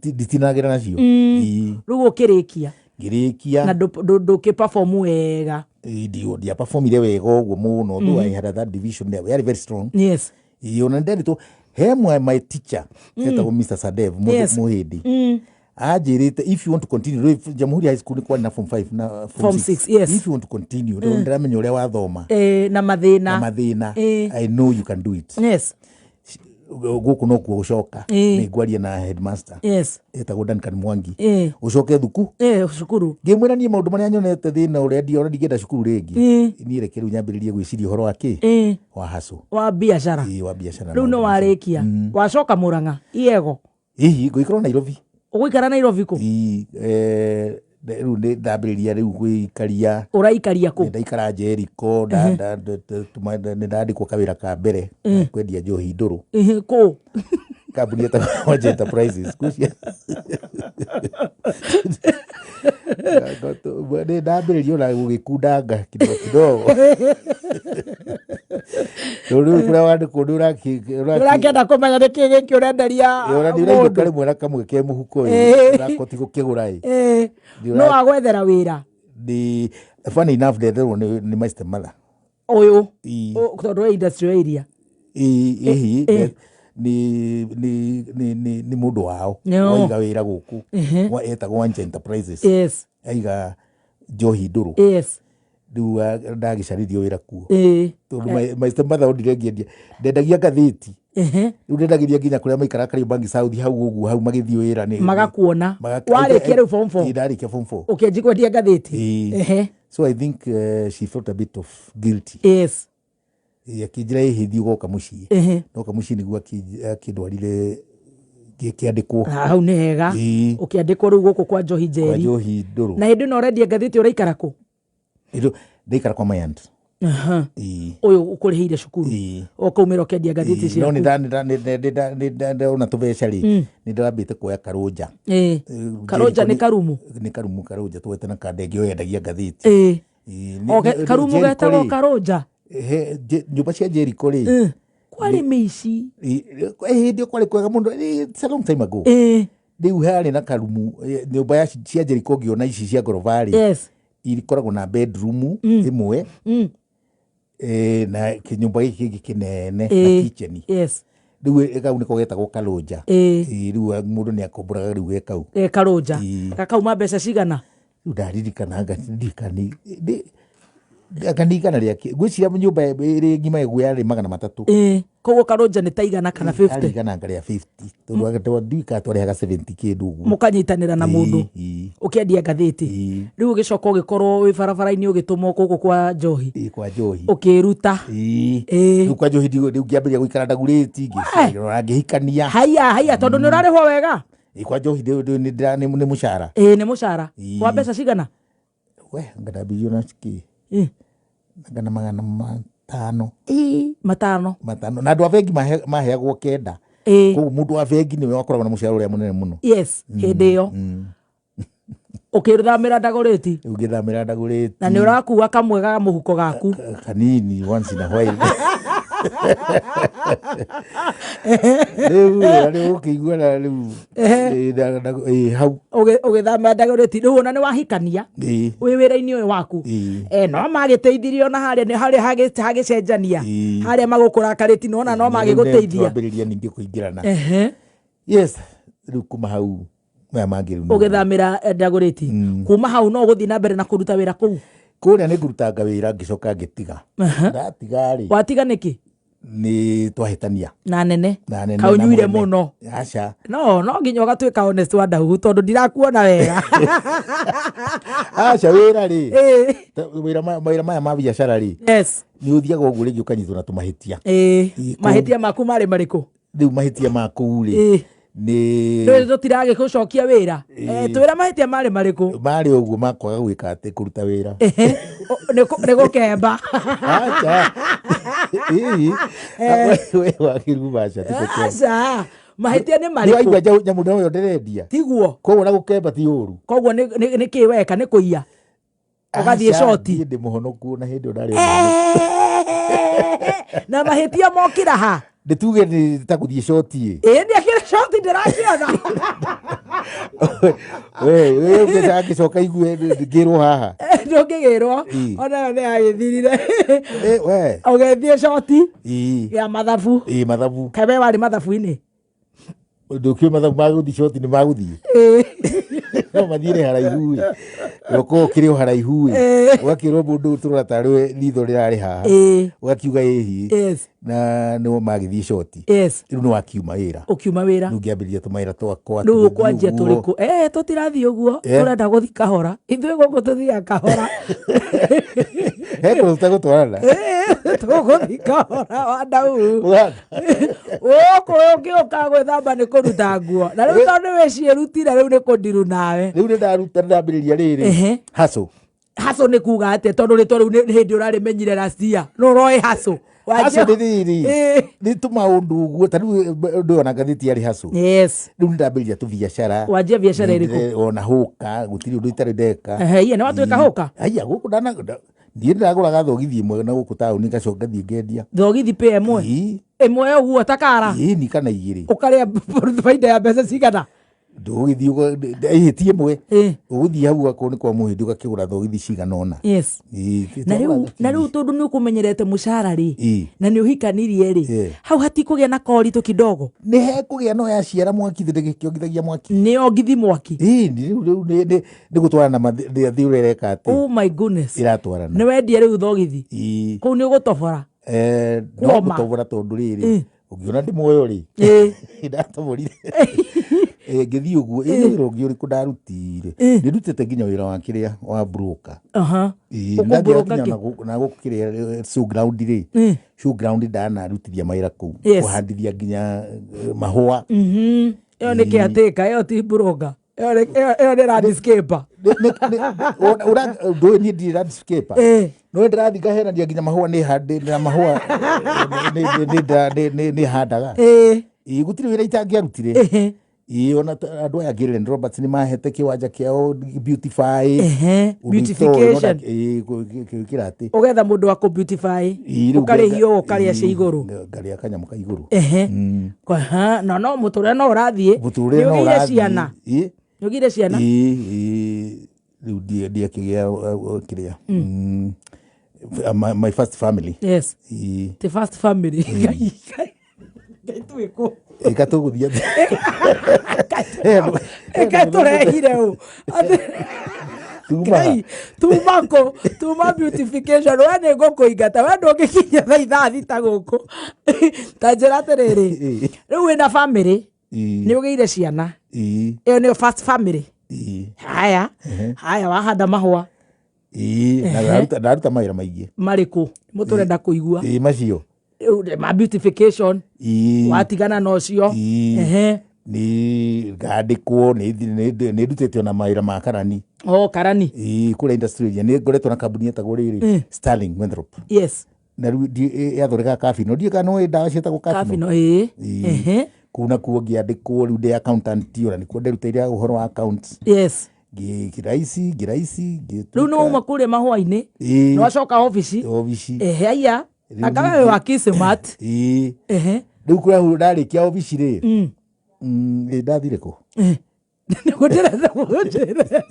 Nditinagĩra nacio. Ĩĩ. Rĩu ũkĩrĩkia. Ngĩrĩkia. Na ndũkĩ perform wega. Ĩĩ, ndiaperformire wega ũguo mũno, though I had that division there very very strong. Ĩĩ, ona ndendirwo he my teacher etagwo Mr. Sadev, Mũhĩndi, anjĩrĩte, "If you want to continue," rĩu Jamhuri High School nĩ kwarĩ na form 5 na form Form 6. 6, yes. "If you want to continue, mm. ndĩramenya ũrĩa wathoma Na mathĩna. Na mathĩna, I know you can do it. Gũkũ nokuo gũcoka. Nĩ ngwaria na headmaster, etagwo Duncan Mwangi, ũcoke thuku." Cukuru. Ngĩmwĩra niĩ maũndũ marĩa nyonete, thĩna ũrĩa ndiona, ndingĩenda cukuru rĩngĩ. Niĩ reke rĩu nyambĩrĩrie gwĩciria ũhoro wa kĩ, wa hustle. Wa biacara. Ĩĩ, wa biacara. Rĩu nĩ Maũndũ macio. warĩkia, wacoka Mũrang'a iego? Hihi ngũikara Nairobi. Ũgũikara Nairobi kũ? Ĩĩ, rĩu nĩ ndambĩrĩria rĩu gwĩikaria. Ũraikaria kũ? Nĩ ndaikara Jericho, nĩ ndandĩkwo kawĩra ka mbere kwendia njohi ndũrũ. Kũ? Kambuni ĩtagwo Wanja Enterprises. Ngwĩciria nĩ ndambĩrĩria ona gũgĩkundanga kidogo kidogo, tondũ rĩu kũrĩa wandĩkwo nĩ Ũrakĩenda kũmenya nĩkĩ gĩkĩ ũrenderia ona nĩ ũrainũka mũndũ. Rĩmwe na kamwe ke mũhuko ĩ, ũrakoti gũkĩgũra ĩ. No agwethera wĩra? Nĩ funny enough, ndetherwo nĩ my stepmother. Ũyũ? Ĩ. Tondũ we industrial area. Ĩhi, nĩ mũndũ wao waiga wĩra gũkũ, etagwo Wanja Enterprises, aiga njohi ndũrũ. Rĩu ndagĩcaririo wĩra kuo, tondũ my stepmother ondire ngĩendia, ndendagia ngathĩti. Rĩu ndendagĩria nginya kũrĩa maikara Kariobangi South hau ũguo, hau magĩthiĩ wĩra nĩ Magakuona. Warĩkia rĩu form 4? Ĩ, ndarĩkia form 4. Ũkĩanji kwendia ngathĩti. Ĩ. So I think she felt a bit of guilty. Ĩ, akĩnjĩra, "Ĩhĩ, thiĩ ũgoka mũciĩ." Ndoka mũciĩ nĩguo akĩndwarire ngĩkĩandĩkwo. Ah, hau nĩ hega. Ĩ. Ũkĩandĩkwo rĩu gũkũ kwa njohi Kwa njeri. Njohi ndũrũ. Na hĩndĩ ĩno ũrendia ngathĩti, ũraikara kũ? Ndaikara kwa my aunt. Ĩ. Ũyũ ũkũrĩhĩire cukuru? Ĩ. Ũkaumĩra ũkendia ngathĩti Ĩ, no ciaku. Nĩ ndona tũbeca rĩ, nĩ ndĩrambĩte kuoya karũnja. Karũnja nĩ karumu? Nĩ karumu, karũnja twete na kanda ĩngĩ yendagia ngathĩti. Ĩ, Karumu Jericho getagwo rĩ, karũnja? Nyũmba cia Jericho rĩ, Kwarĩ mĩici. Hĩndĩ ĩyo kwarĩ kwega mũno. It's a long time ago. Rĩu harĩ na karumu, nyũmba cia Jericho, ngĩona ici cia ngoroba rĩ, ikoragwo na bedroom ĩmwe, na kĩnyũmba gĩkĩ kĩngĩ kĩnene na kitchen. Rĩu kau nĩko getagwo karũnja. Rĩu mũndũ nĩ akomboraga rĩu ge kau. Karũnja. Ĩ. Gakauma mbeca cigana? Rĩu ndaririkana ndirikani anga nĩ 100 rĩa ngwĩciria nyũmba ĩrĩ ng'ima ĩguo yarĩ 300. Koguo karũnja nĩ ta 100 kana Yarĩ 50? 100 anga rĩa 50, tondũ ndiũĩ kana twarĩhaga 70 kĩndũ ũguo. Mũkanyitanĩra na mũndũ. Ĩ, Ũkĩendia ngathĩti. Ĩ. Rĩu ũgĩcoka ũgĩkorwo wĩ barabara-inĩ, ũgĩtũmwo gũkũ kwa njohi. Ĩ, kwa njohi. Ũkĩruta. Ĩ. Ĩ. Rĩu kwa njohi rĩu ngĩambĩrĩria gũikara ndagurĩti, ngĩciarĩrwo, ngĩhikania. Haiya haiya, tondũ nĩ ũrarĩhwo wega. Ĩ, kwa njohi nĩ mũcara. Ĩ, nĩ mũcara. Ĩ. Wa mbeca cigana? We, anga ndambirio na kĩ, anga na 500. Ĩ, 500. 500, na andũ a bengi maheagwo 9. Koguo mũndũ wa bengi nĩwe wakoragwo na mũcara ũrĩa mũnene mũno. Yes, hĩndĩ ĩyo ũkĩthamĩra ndagũrĩti. Rĩu ngĩthamĩra ndagũrĩti. Na nĩ ũrakua kamwe ga mũhuko gaku. Kanini, once in a while. Rĩu rĩ, rĩu ũkĩigua na rĩu ĩ, hau. Ũgĩthama Dagoretti, rĩu ona nĩ wahikania wĩ wĩra-inĩ ũyũ waku. No magĩteithirie ona harĩa nĩ harĩa hagĩcenjania. Harĩa magũkũrakarĩti nona no magĩgũteithia. Twambĩrĩria ningĩ kũingĩrana. Yes, rĩu kuma hau maya mangĩ rĩu Ũgĩthamĩra Dagoretti, kuma hau no ũgũthiĩ na mbere na kũruta wĩra kũu? Kũrĩa nĩ ngũrutanga wĩra, ngĩcoka ngĩtiga. Ndatiga rĩ, Watiga nĩkĩ? Nĩ twahĩtania. Na nene? Na nene. Kaũnyuire na mwene. Mũno? Aca. No nginya ũgatuĩka honest wa Ndaugu, tondũ ndirakuona wega. Aca, wĩra rĩ, wĩra maya ma biacara rĩ, nĩ ũthiaga ũguo rĩngĩ ũkanyitwo na tũmahĩtia. Mahĩtia maku marĩ marĩkũ? Rĩu mahĩtia ma kũu rĩ, nĩ Rĩu tũtiragĩgũcokia wĩra. Twĩra mahĩtia marĩ marĩkũ. Marĩ ũguo ma kwaga gwĩka atĩ kũruta wĩra. Nĩ gũkemba? Aca. Ĩĩ. We wagĩrĩirwo maca ti gũkemba. Aca, mahĩtia nĩ Nĩ marĩkũ? waigua nyamũ no yo ndĩrendia. Tiguo. Koguo na gũkemba ti ũru. Koguo nĩ kĩ weka? Nĩ kũiya ũgathiĩ Aca, coti? Niĩ ndĩ mũhonoku, na hĩndĩ ĩyo ndarĩ o mũhonoku. Na mahĩtia mokĩra ha? Nĩ tuge nĩ ta gũthiĩ coti ĩ. Ĩĩ, ndiakĩrĩ coti ndĩrakĩona. We ũngĩcoka ngĩcoka igue ngĩrwo haha. Ndũngĩgĩrwo. Onayo nĩ yagĩthirire. We. Ũgĩthiĩ coti ya mathabu? Ĩĩ, mathabu. Kaĩ we warĩ mathabu-inĩ? Ndũkĩũĩ mathabu ma gũthiĩ coti nĩ magũthiĩ. No mathiĩre haraihu ĩ. Ũkorwo ũkĩrĩ o haraihu ĩ. Ũgakĩrwo mũndũ tũrora tarĩ ritho rĩrarĩ haha. Ũgakiuga ĩhi. Na nĩo magĩthiĩ coti. Rĩu nĩ wakiuma wĩra. Ũkiuma wĩra. Rĩu ngĩambĩrĩria tũmawĩra twakwa. Rĩu tũgĩthiĩ ũkwanjia ũguo. tũrĩkũ? Tũtirathiĩ ũguo. Tũrenda gũthiĩ kahora ithuĩ, gũkũ tũthiaga kahora. He kũndũ tũtegũtwarana. Tũgũthiĩ kahora wa Ndau. Gũkũ ũngĩũka gwĩthamba nĩ kũruta nguo, na rĩu tondũ nĩ wĩciĩrutire, rĩu nĩ kũndiru nawe. Rĩu nĩ ndaruta, ndambĩrĩria rĩrĩ. Hustle. Hustle nĩ kuga atĩa? Tondũ rĩtwa rĩu nĩ hĩndĩ ũrarĩmenyire last year, no ũroĩ hustle? Hustle nĩ rĩrĩ, nĩ tũmaũndũ ũguo, ta rĩu ũndũ ũyũ ona ngathĩti yarĩ hustle. Rĩu nĩ ndambĩrĩria tũbiacara. Wanjia biacara ĩrĩkũ? Ona hũka, gũtirĩ ũndũ itarĩ ndeka. Ehe, iye nĩ watuĩka hũka? Aya, gũkũ ndana niĩ ndĩragũraga thogithi ĩmwe na gũkũ taũni, ngacoka ngathiĩ ngendia. Thogithi pĩ ĩmwe? Ĩmwe ũguo ta kara? Ĩĩ, ni kana igĩrĩ. Ũkarĩa baida ya mbeca cigana? Ndũgũgĩthiĩ ĩhĩti ĩmwe, ũgũthiĩ hau akorwo nĩ kwa mũhĩndĩ, ũgakĩgũra thogithi cigana ũna. Ĩĩ, Na rĩu tondũ nĩ ũkũmenyerete mũcara rĩ, na nĩ ũhikanirie rĩ, hau hatikũgĩa na koritũ kidogo? Nĩ hekũgĩa, no yaciara mwaki ndĩgĩkĩongithagia mwaki. Nĩ ongithi mwaki. Ĩĩ, rĩu nĩ gũtwarana thĩ ũrĩa ĩreka atĩ Oh my goodness. ĩratwarana. Nĩ wendia rĩu thogithi? Kũu nĩ ũgũtobora? No Kuoma. gũtobora, tondũ rĩrĩ, ũngĩona ndĩ muoyo rĩ, ndatoborire. Ngĩthiĩ ũguo. Ĩ, nĩ wĩra ũngĩ ũrĩkũ ndarutire? Nĩ ndutĩte nginya wĩra wa kĩrĩa wa broker. Ĩĩ, Ũkũbroker ndathiaga nginya kĩ? na gũkũ kĩrĩa showground rĩ, showground ndanarutithia mawĩra kũu, kũhandithia nginya mahũa. Ĩyo nĩ caretaker, ĩyo ti broker. Ĩyo nĩ landscaper. Ndũĩ niĩ ndirĩ landscaper, no ndĩrathiĩ ngaherania nginya mahũa, nĩ handĩ na mahũa nĩ handaga. Ĩĩ, gũtirĩ wĩra itangĩarutire. Ĩĩ, ona andũ aya Gillian Roberts nĩ mahete kĩwanja kĩao beautify. Ũndũ itoĩ, no Beautification. Ĩĩ, gwĩkĩra atĩ Ũgetha mũndũ wa kũ beautify. Ĩĩ, rĩu Ũkarĩhio, ũkarĩa cia igũrũ. Ngarĩa kanyamũ ka igũrũ. Na no mũtũrĩre no ũrathiĩ. Mũtũrĩre Nĩ no ũgĩire ũrathiĩ. ciana? Ĩĩ. Nĩ ũgĩire ciana? Ĩĩ, rĩu ndiakĩgĩa kĩrĩa, my first family. Ĩĩ. The first family. Ngai, Ngai, Ngai twĩkũ? Ĩka tũgũthiĩ atĩ. Ĩka tũrehire ũ? Tuma. Ngai, tuma kũ? Tuma beautification. We nĩ ngũkũingata, we ndũngĩkinya thaa 6 gũkũ. Ta njĩra atĩrĩrĩ, rĩu wĩna family, nĩ ũgĩire ciana? Ĩĩ. Ĩyo nĩyo first family? Ĩĩ. Haya, haya, wahanda mahũa. Ĩĩ, na ndaruta mawĩra maingĩ. Marĩkũ nĩmo tũrenda kũigua? Ĩĩ, macio. Rĩu ma beautification. Watigana na ũcio? Ĩĩ. Nĩ ngandĩkwo, nĩ ndutĩte ona mawĩra ma karani. O karani? Ĩĩ, kũrĩa industrial area nĩ ngoretwo na kambuni yetagwo rĩrĩ, Sterling Winthrop. Na rĩu yathondekaga kabino, ndiũĩ kana nĩ ndawa ciĩtagwo kabino. Kabino, ĩĩ. Ĩĩ. Kũu nakuo ngĩandĩkwo, rĩu ndĩ accountant, ona nĩkuo nderutĩire ũhoro wa accounts. Ngĩraici ngĩraici. Rĩu nĩ wauma kũrĩa mahũa-inĩ? Ĩĩ. Nĩ wacoka obici? Obici. Ehe, aya. Rĩu Anga ningĩ- we wa Kismat. Ĩĩ. Ehe. Rĩu kũrĩa ndarĩkia obici rĩ, ĩ, ndathire kũ? Nĩguo ndĩrenda gũkũnjĩra.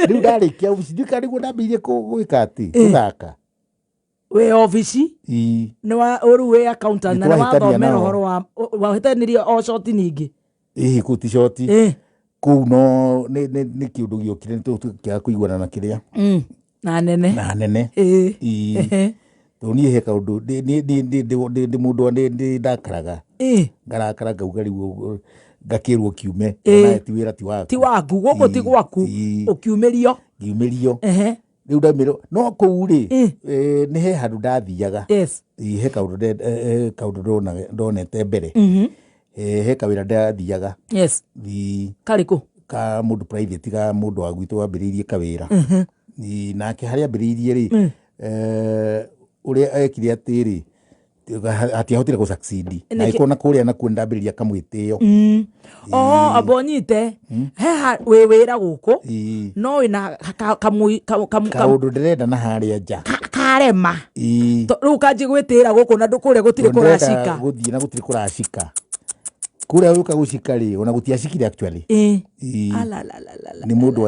Rĩu ndarĩkia obici ndiũĩ kana nĩguo ndambĩrĩirie gwĩka atĩ gũthaka. Wĩ obici? Ĩĩ. Nĩ wa rĩu wĩ accountant na nĩ Nĩtwahĩtania wathomera nao. ũhoro wa wahĩtanirie o shoti ningĩ. Ĩhĩ, kũu ti shoti. Kũu no nĩ kĩũndũ gĩokire nĩ tũkĩaga kũiguana na kĩrĩa. Na nene. Na nene. Ĩĩ. Tondũ niĩ he kaũndũ ndĩ mũndũ wa ndĩ ndakaraga. Ngarakara ngauga rĩu ngakĩrwo kiume. Onawe ti wĩra ti waku. Ti waku, gũkũ ti gwaku. Ũkiumĩrio. Ngiumĩrio. Rĩu ndaumĩrio no kũu rĩ, nĩ he handũ ndathiaga. Ĩĩ, he kaũndũ kaũndũ ndonete mbere. He kawĩra ndathiaga. Ĩĩ. Karĩ kũ? Ka mũndũ private, ga mũndũ wa gwitũ wambĩrĩirie kawĩra. Ĩĩ, nake harĩa ambĩrĩirie rĩ, ũrĩa ekire atĩrĩ, hatiahotire gũ succeed. Na ĩkorwo na kũrĩa nakuo nĩndambĩrĩria kamwĩtĩo. Oho, amba ũnyite. He wĩ wĩra gũkũ, no wĩna kaũndũ ndĩrenda na harĩa nja. Karema. Rĩu kanji gwĩtĩĩra gũkũ na kũrĩa gũtirĩ Tondũ ndĩrenda kũracika. gũthiĩ na gũtirĩ kũracika. Kũrĩa gũka gũcika rĩ, ona gũtiacikire actually. Alalalala. Nĩ mũndũ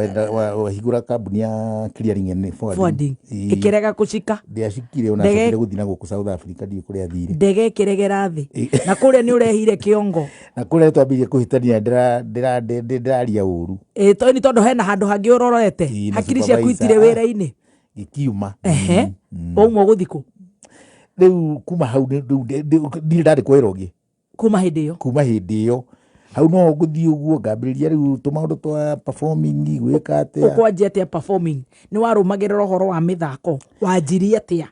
wahingũra kambuni ya clearing and forwarding. Forwarding. Ĩkĩrega gũcika. Ndĩacikire ona acokire gũthiĩ na gũkũ South Africa, ndiũĩ kũrĩa athire. Ndege ĩkĩregera thĩ. Na kũrĩa nĩ ũrehire kĩongo. Na kũrĩa twambĩrĩirie kũhĩtania ndĩraria ũru. Nĩ tondũ hena handũ hangĩ ũrorete. Na Hakiri ciaku supervisor. itirĩ wĩra-inĩ. Gĩkiuma. Wauma ũgũthiĩ kũ? Rĩu kuma hau rĩu ndirĩ ndarĩ kwa wĩra ũngĩ. Kuma hĩndĩ ĩyo? Kuma hĩndĩ ĩyo. Hau no ngũthiĩ ũguo ngambĩrĩria rĩu tũmaũndũ twa performing, gwĩka atĩa. Ũkwanjia atĩa performing? Nĩ warũmagĩrĩra ũhoro wa mĩthako. Wanjirie atĩa?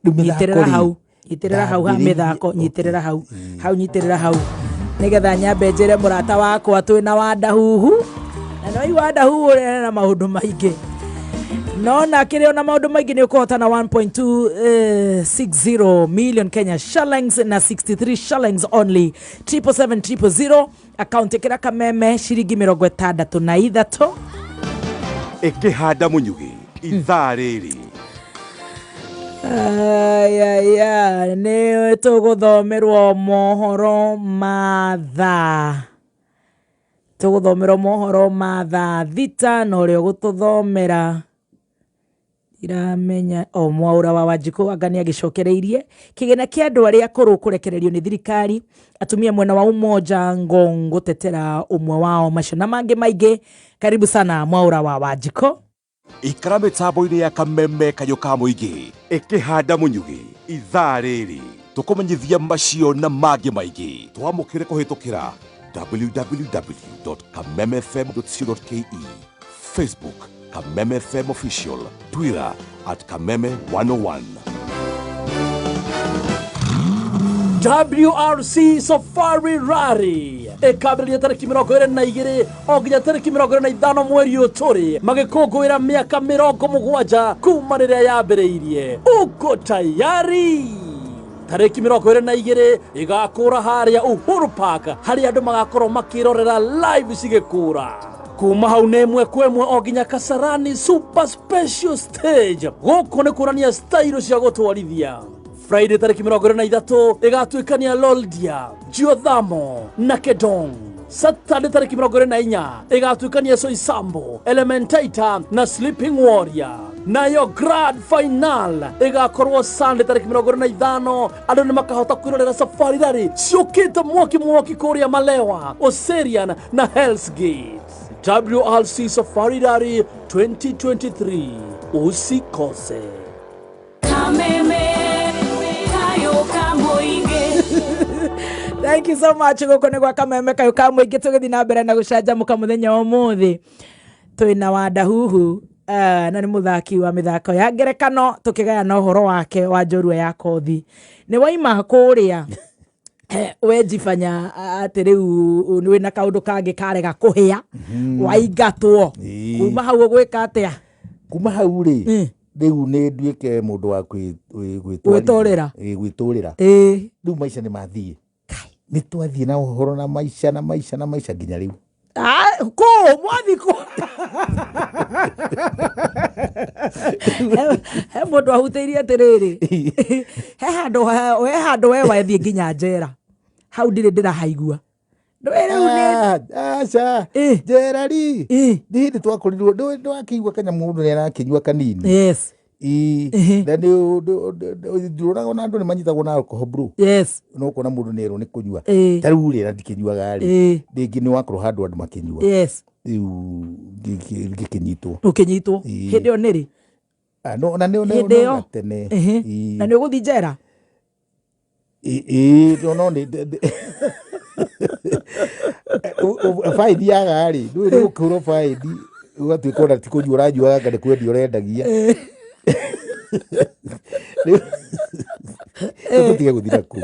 Rĩu mĩthako Nyitĩrĩra rĩ, hau. Nyitĩrĩra hau ha ndambĩrĩirie- mĩthako, nyitĩrĩra hau. Hau nyitĩrĩra hau. Nĩgetha nyambe njĩre mũrata wakwa twĩna Wandahuhu. Na no Wandahuhu ũrĩa na maũndũ maingĩ. No na kĩrĩ ona maũndũ maingĩ nĩ ũkũhotana one point two, six zero million Kenya shillings na 63 shillings only. Triple seven triple zero account ĩkĩra kameme ciringi mĩrongo ĩtandatũ na ithatũ. Ĩkĩhanda mũnyugĩ ithaa rĩrĩ. Ayaya, nĩ tũgũthomerwo mohoro ma thaa. Tũgũthomerwo mohoro ma thaa thita na ũrĩa ũgũtũthomera iramenya o Mwaũra wa Wanjikũ anga nĩ agĩcokereirie kĩgĩna kĩa andũ arĩa akũrũ kũrekererio nĩ thirikari, atumia mwena wa Umoja Ngong gũtetera ũmwe wao, macio na mangĩ maingĩ. Karibu sana Mwaũra wa Wanjikũ. Ikara mĩtambo-inĩ ya Kameme Kayũ ka Mũingĩ ĩkĩhanda mũnyugĩ ithaa rĩrĩ tũkũmenyithia macio na mangĩ maingĩ. Twamũkĩre kũhĩtũkĩra w w w dot kameme f m dot co dot k e, Facebook Kameme FM Official, Twitter at Kameme 101. WRC Safari Rally ĩkambĩrĩria tarĩki mĩrongo ĩrĩ na igĩrĩ o nginya tarĩki mĩrongo ĩrĩ na ithano mweri ũyũ tũrĩ, magĩkũngũĩra mĩaka mĩrongo mũgwanja kuma rĩrĩa yambĩrĩirie. Uko tayari? Tarĩki mĩrongo ĩrĩ na igĩrĩ ĩgakũra harĩa Uhuru Park, harĩa andũ magakorwo makĩrorera live cigĩkũra. Kuma hau nĩ ĩmwe kwa ĩmwe o nginya Kasarani Super Special Stage. Gũkũ nĩ kuonania style cia gũtwarithia. Friday tarĩki mĩrongo ĩrĩ na ithatũ ĩgatuĩkania Loldia, Geothermal na Kedong. Saturday tarĩki mĩrongo ĩrĩ na inya ĩgatuĩkania Soisambo, Elementaita na Sleeping Warrior. Nayo Grand Final ĩgakorwo Sunday tarĩki mĩrongo ĩrĩ na ithano. Andũ nĩ makahota kwĩrorera Safari Rally ciũkĩte mwaki mwaki kũrĩa Malewa, Oserian na Hell's Gate. WRC Safari Rally 2023, usikose. Kameme, kayo kamoinge. Thank you so much. Gũkũ nĩ gwa Kameme Kayũ ka Mũingĩ, tũgĩthiĩ na mbere na gũcanjamũka mũthenya wa ũmũthĩ. Twĩna Wandahuhu, na nĩ mũthaki wa mĩthako ya ngerekano, tũkĩgayana ũhoro wake wa njorua ya kothi. Nĩ waima kũrĩa, wenjibanya atĩ rĩu wĩna kaũndũ kangĩ karega kũhĩa, waingatwo. Kuma hau ũgwĩka atĩa? Kuma hau rĩ, rĩu nĩ nduĩke mũndũ wa Gwĩtũrĩra. Gwĩtũrĩra. Rĩu maica nĩ mathiĩ. Nĩ twathiĩ na ũhoro na maica na maica na maica nginya rĩu. Ah, kũ mwathi kũ he mũndũ ahutĩirie atĩrĩrĩ, he handũ he handũ we wethiĩ nginya njera, hau ndirĩ ndĩrahaigua. Ndũĩ rĩu nĩ Ah, aca. Njera ri nĩ hĩndĩ twakorirwo ndwakĩigua kanya mũndũ nĩ arakĩnyua kanini. Ii, na nĩ ndũronaga ona andũ nĩ manyitagwo na alcohol, bro. No kuona mũndũ nĩ erwo nĩ kũnyua. Ta rĩu rĩ, na ndikĩnyuaga rĩ, rĩngĩ nĩ wakorwo handũ andũ makĩnyua. Rĩu ngĩkĩnyitwo. Ũkĩnyitwo. Ĩĩ. Hĩndĩ ĩyo nĩ rĩ? Ah, no, na nĩ Hĩndĩ ĩyo? no tene. Na nĩ ũgũthiĩ njera? Ĩĩ, no nĩ baindi yaga rĩ, ndũĩ nĩ gũkĩhũrwo baindi ũgatuĩka ona ti kũnyua ũranyuaga, anga nĩ kwendia ũrendagia. Rĩu tũtige gũthiĩ na kũu.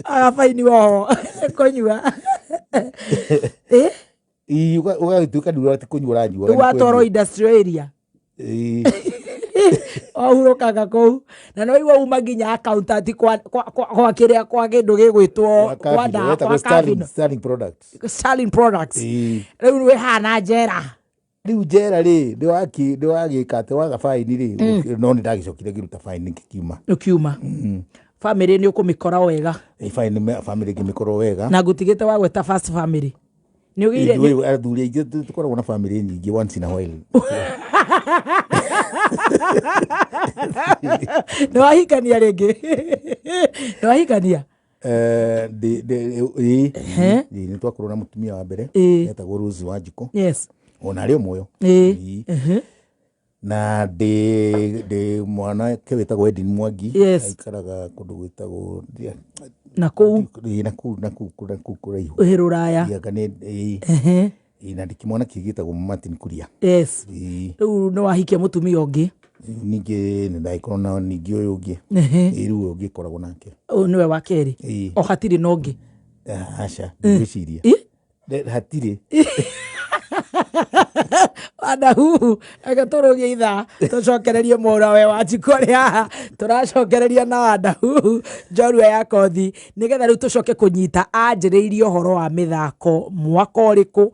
Agabaini woho kũnyua. Ĩĩ, ũgagĩtuĩka nĩ ti kũnyua ũranyuaga, Rĩu nĩ watwarwo kwendia. industrial area. Wahurũkaga kũu na no igua uma nginya accountant kwa kĩrĩa, kwa kĩndũ gĩgwĩtwo Kwa kwa Kavino, wetagwo kwa Sterling- Kavino. Sterling Products. Sterling Products. Rĩu wĩ hana njera? Rĩu njera rĩ, nĩ wagĩka atĩ waga baini rĩ, no nĩ ndagĩcokire ngĩruta baini ngĩkiuma. Ũkiuma, family nĩ ũkũmĩkora wega? Ĩ, baini family ngĩmĩkorwo wega. Na ngũtigĩte wagweta first family nĩ ũgĩire? Ĩ, athuri aingĩ tũkoragwo na family nyingĩ once in a while. Nĩ wahikania rĩngĩ? Nĩ wahikania? Eh, ĩ, ĩ, nĩ twakorwo na mũtumia wa mbere etagwo Rose Wanjikũ. Ona arĩ o muoyo. Ĩ. Na ndĩ mwanake wĩtagwo Edin Mwangi. Aikaraga kũndũ gwĩtagwo Na kũu. Ĩ, na kũu kũraihu. Ĩ, rũraya. Ĩ, anga nĩ ĩ. Ĩ, na ndĩ kĩmwana kĩngĩ gĩtagwo Martin Kuria. Rĩu nĩ wahikia mũtumia ũngĩ? Rĩu ningĩ nĩ ndagĩkorwo na ningĩ ũyũ ũngĩ. Ĩ, rĩu ũyũ ũngĩ ngoragwo nake. Ũyũ nĩwe wa kerĩ? Ĩ. O hatirĩ na ũngĩ? Ah, aca, ngwĩciria hatirĩ. Wanahuhu, reke tũrũgie ithaa tũcokererie mũra we wa njiko rĩ haha tũracokereria na Wanahuhu njorua ya kothi, nĩgetha rĩu tũcoke kũnyita anjĩrĩirie ũhoro wa mĩthako mwaka ũrĩkũ.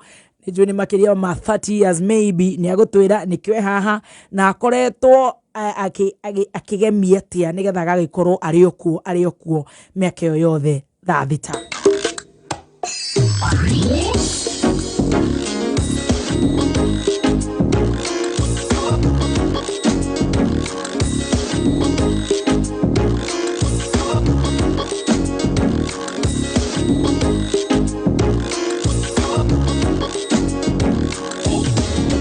Nĩ njũĩ nĩ makĩria ma 30 years maybe. Nĩ agũtwĩra nĩkĩo e haha na akoretwo akĩgemia atĩa nĩgetha agagĩkorwo arĩ o kuo mĩaka ĩyo yothe. Thaa 6.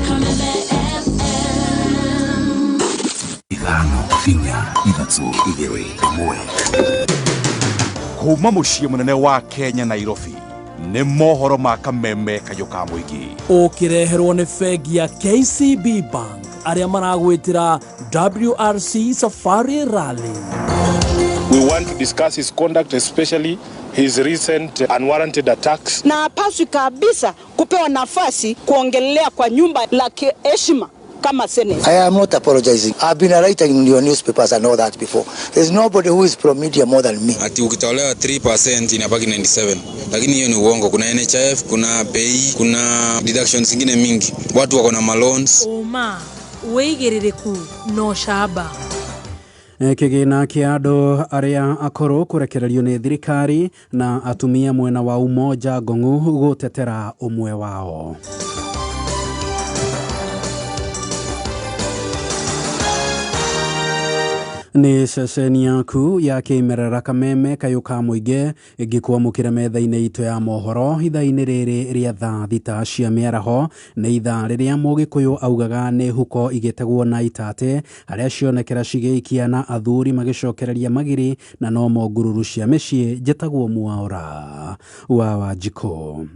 Kameme FM. 5, 4, 3, 2, 1. Kuma mũciĩ mũnene wa Kenya, Nairobi, nĩ mohoro ma Kameme kayũ ka mũingĩ. Ũkĩreherwo nĩ bengi ya KCB Bank arĩa maragwĩtĩra WRC Safari Rally. We want to discuss his conduct, especially his recent unwarranted attacks. Na hapaswi kabisa kupewa nafasi kuongelea kwa nyumba la heshima kama Senate. I am not apologizing. I've been a writer in your newspapers and all that before. There's nobody who is pro media more than me. Ati ukitolewa 3% inabaki 97, lakini hiyo ni uongo. Kuna NHIF, kuna pay, kuna deductions zingine mingi, watu wako na maloans. Ũma, wĩigĩrĩrĩku na ũcamba. Kĩgĩna kĩa andũ arĩa akũrũ kũrekererio nĩ thirikari, na atumia mwena wa Umoja Ngong'u gũtetera ũmwe wao. Nĩ ceceni yaku ya kĩmerera Kameme kayũ ka mũingĩ, ngĩkwamũkĩra metha-inĩ itũ ya mohoro ithaa-inĩ rĩrĩ rĩa thaa 6 cia mĩaraho. Nĩ ithaa rĩrĩa mũgĩkũyũ augaga nĩ huko igĩtegwo na itatĩ, harĩa cionekera cigĩikia na athuri magĩcokereria magiri na nomo ngururu cia mĩciĩ. Njĩtagwo Mwaũra wa Wanjikũ.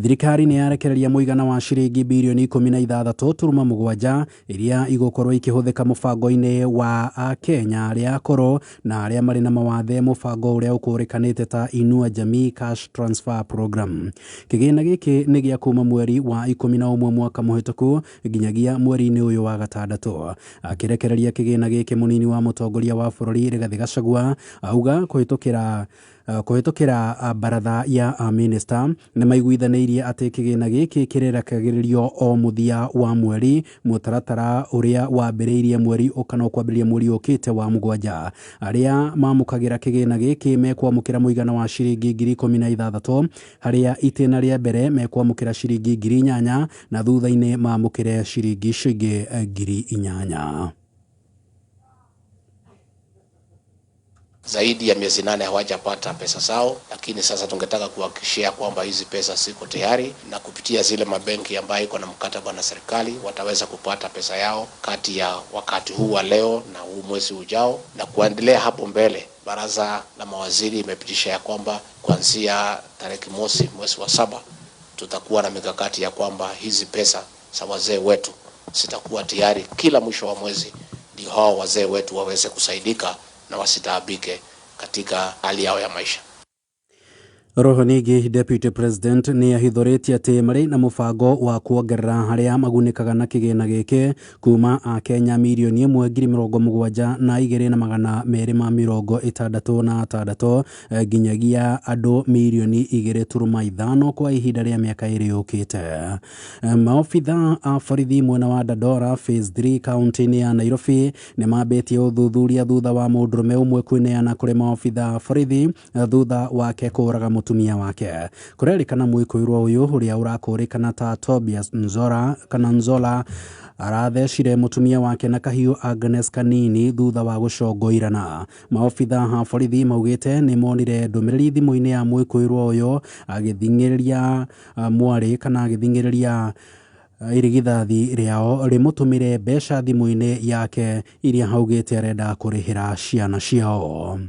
Thirikari nĩ yarekereria mũigana wa ciringi birioni 16.7 iria igũkorwo ikĩhũthĩka mũbango-inĩ wa Akenya arĩa akũrũ na arĩa marĩ na mawathe, mũbango ũrĩa ũkũrĩkanĩte ta Inua Jamii Cash Transfer Program. Kĩgĩna gĩkĩ nĩ gĩa kuma mweri wa 11 mwaka mũhĩtũku nginyagia mweri-inĩ ũyũ wa gatandatũ. Akĩrekereria kĩgĩna gĩkĩ, mũnini wa mũtongoria wa bũrũri Rigathĩ Gachagua auga kũhĩtũkĩra kũhĩtũkĩra baratha ya amĩnĩsta nĩ maiguithanĩirie atĩ kĩgĩna gĩkĩ kĩrĩrekagĩrĩrio o mũthia wa mweri, mũtaratara ũrĩa wambĩrĩirie mweri kana ũkwambĩrĩria mweri ũkĩte wa 7. Arĩa mamũkagĩra kĩgĩna gĩkĩ mekwamũkĩra mũigana wa ciringi 16,000, harĩa itĩna rĩa mbere mekwamũkĩra ciringi 8,000 na thutha-inĩ mamũkĩre ciringi icio ingĩ 4,000. Zaidi ya miezi 8 hawajapata pesa zao, lakini sasa tungetaka kuhakikishia kwamba hizi pesa ziko tayari na kupitia zile mabenki ambayo iko na mkataba na serikali wataweza kupata pesa yao kati ya wakati huu wa leo na huu mwezi ujao na kuendelea hapo mbele. Baraza la mawaziri imepitisha ya kwamba kuanzia tarehe 1 mwezi wa 7 tutakuwa na mikakati ya kwamba hizi pesa za wazee wetu zitakuwa tayari kila mwisho wa mwezi, ndio hao wazee wetu waweze kusaidika na wasitaabike katika hali yao ya maisha. Roho ningĩ Deputy President nĩ ahithũrĩtie atĩ marĩ na mũbango wa kuongerera harĩa magunĩkaga na kĩgĩna gĩkĩ kuma akenya mirioni 1,072,266 nginyagia andũ mirioni 2.5 kwa ihinda rĩa mĩaka 2 yũkĩte. Maobitha a borithi mwena wa Dandora Phase 3 kaunti-inĩ ya Nairobi nĩ mambĩtie ũthuthuria thutha wa mũndũrũme ũmwe kwĩneana kũrĩ maobitha a borithi thutha wake kũũraga mũtumia wake. Kũrerĩkana mwĩkũĩrwo ũyũ ũrĩa ũrakũrĩkana ta Tobias Nzora kana Nzola arathecire mũtumia wake na kahiũ Agnes Kanini thutha wa gũcongoirana. Maobitha a borithi maugĩte nĩ monire ndũmĩrĩri thimũ-inĩ ya mwĩkũĩrwo ũyũ agĩthing'ĩrĩria mwarĩ kana agĩthing'ĩrĩria irigithathi rĩao rĩmũtũmĩre mbeca thimũ-inĩ yake iria augĩte arenda kũrĩhĩra ciana ciao.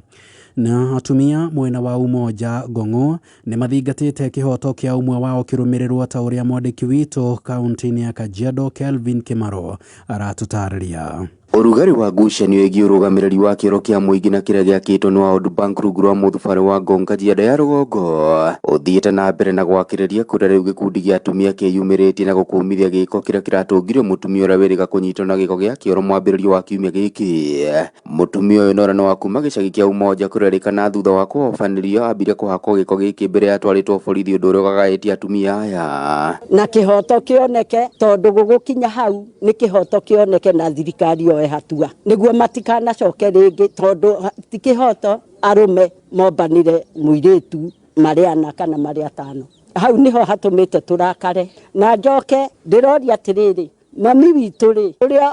Na atumia mwena wa Umoja Ngong'o nĩ mathingatĩte kĩhoto kĩa ũmwe wao kĩrũmĩrĩrwo ta ũrĩa mwandĩki witũ kaunti-inĩ ya Kajiado Kelvin Kimaro aratũtarĩria. Ũrugarĩ wa ngucanio ĩgiĩ ũrũgamĩrĩri wa kĩoro kĩa mũingĩ na kĩrĩa gĩakĩtwo nĩ World Bank rungu rwa mũthubarĩ wa Ngong Kajiado ya rũgongo ũthiĩte na mbere na gwakĩrĩria kũrĩa rĩu gĩkundi gĩa atumia kĩyumĩrĩtie na gũkũmithia gĩko kĩrĩa kĩratũngire mũtumia ũrĩa wĩrĩga kũnyitwo na gĩko gĩa kĩoro mwambĩrĩrio wa kiumia gĩkĩ. Mũtumia ũyũ Nora nĩ wa kuma gĩcagi kĩa Umoja kũrerĩkana thutha wa kũhobanĩrio ambire kũhakwo gĩko gĩkĩ mbere ya atwarĩtwo borithi ũndũ ũrĩa ũgagaĩtie atumia aya. Na kĩhoto kĩoneke tondũ gũgũkinya hau nĩ kĩhoto kĩoneke na thirikari yoe hatua nĩguo matikanacoke rĩngĩ tondũ ti kĩhoto arũme mombanire mũirĩtu marĩ 4 kana marĩ 5. Hau nĩho hatũmĩte tũrakare na njoke ndĩroria atĩrĩrĩ, mami witũ rĩ ũrĩa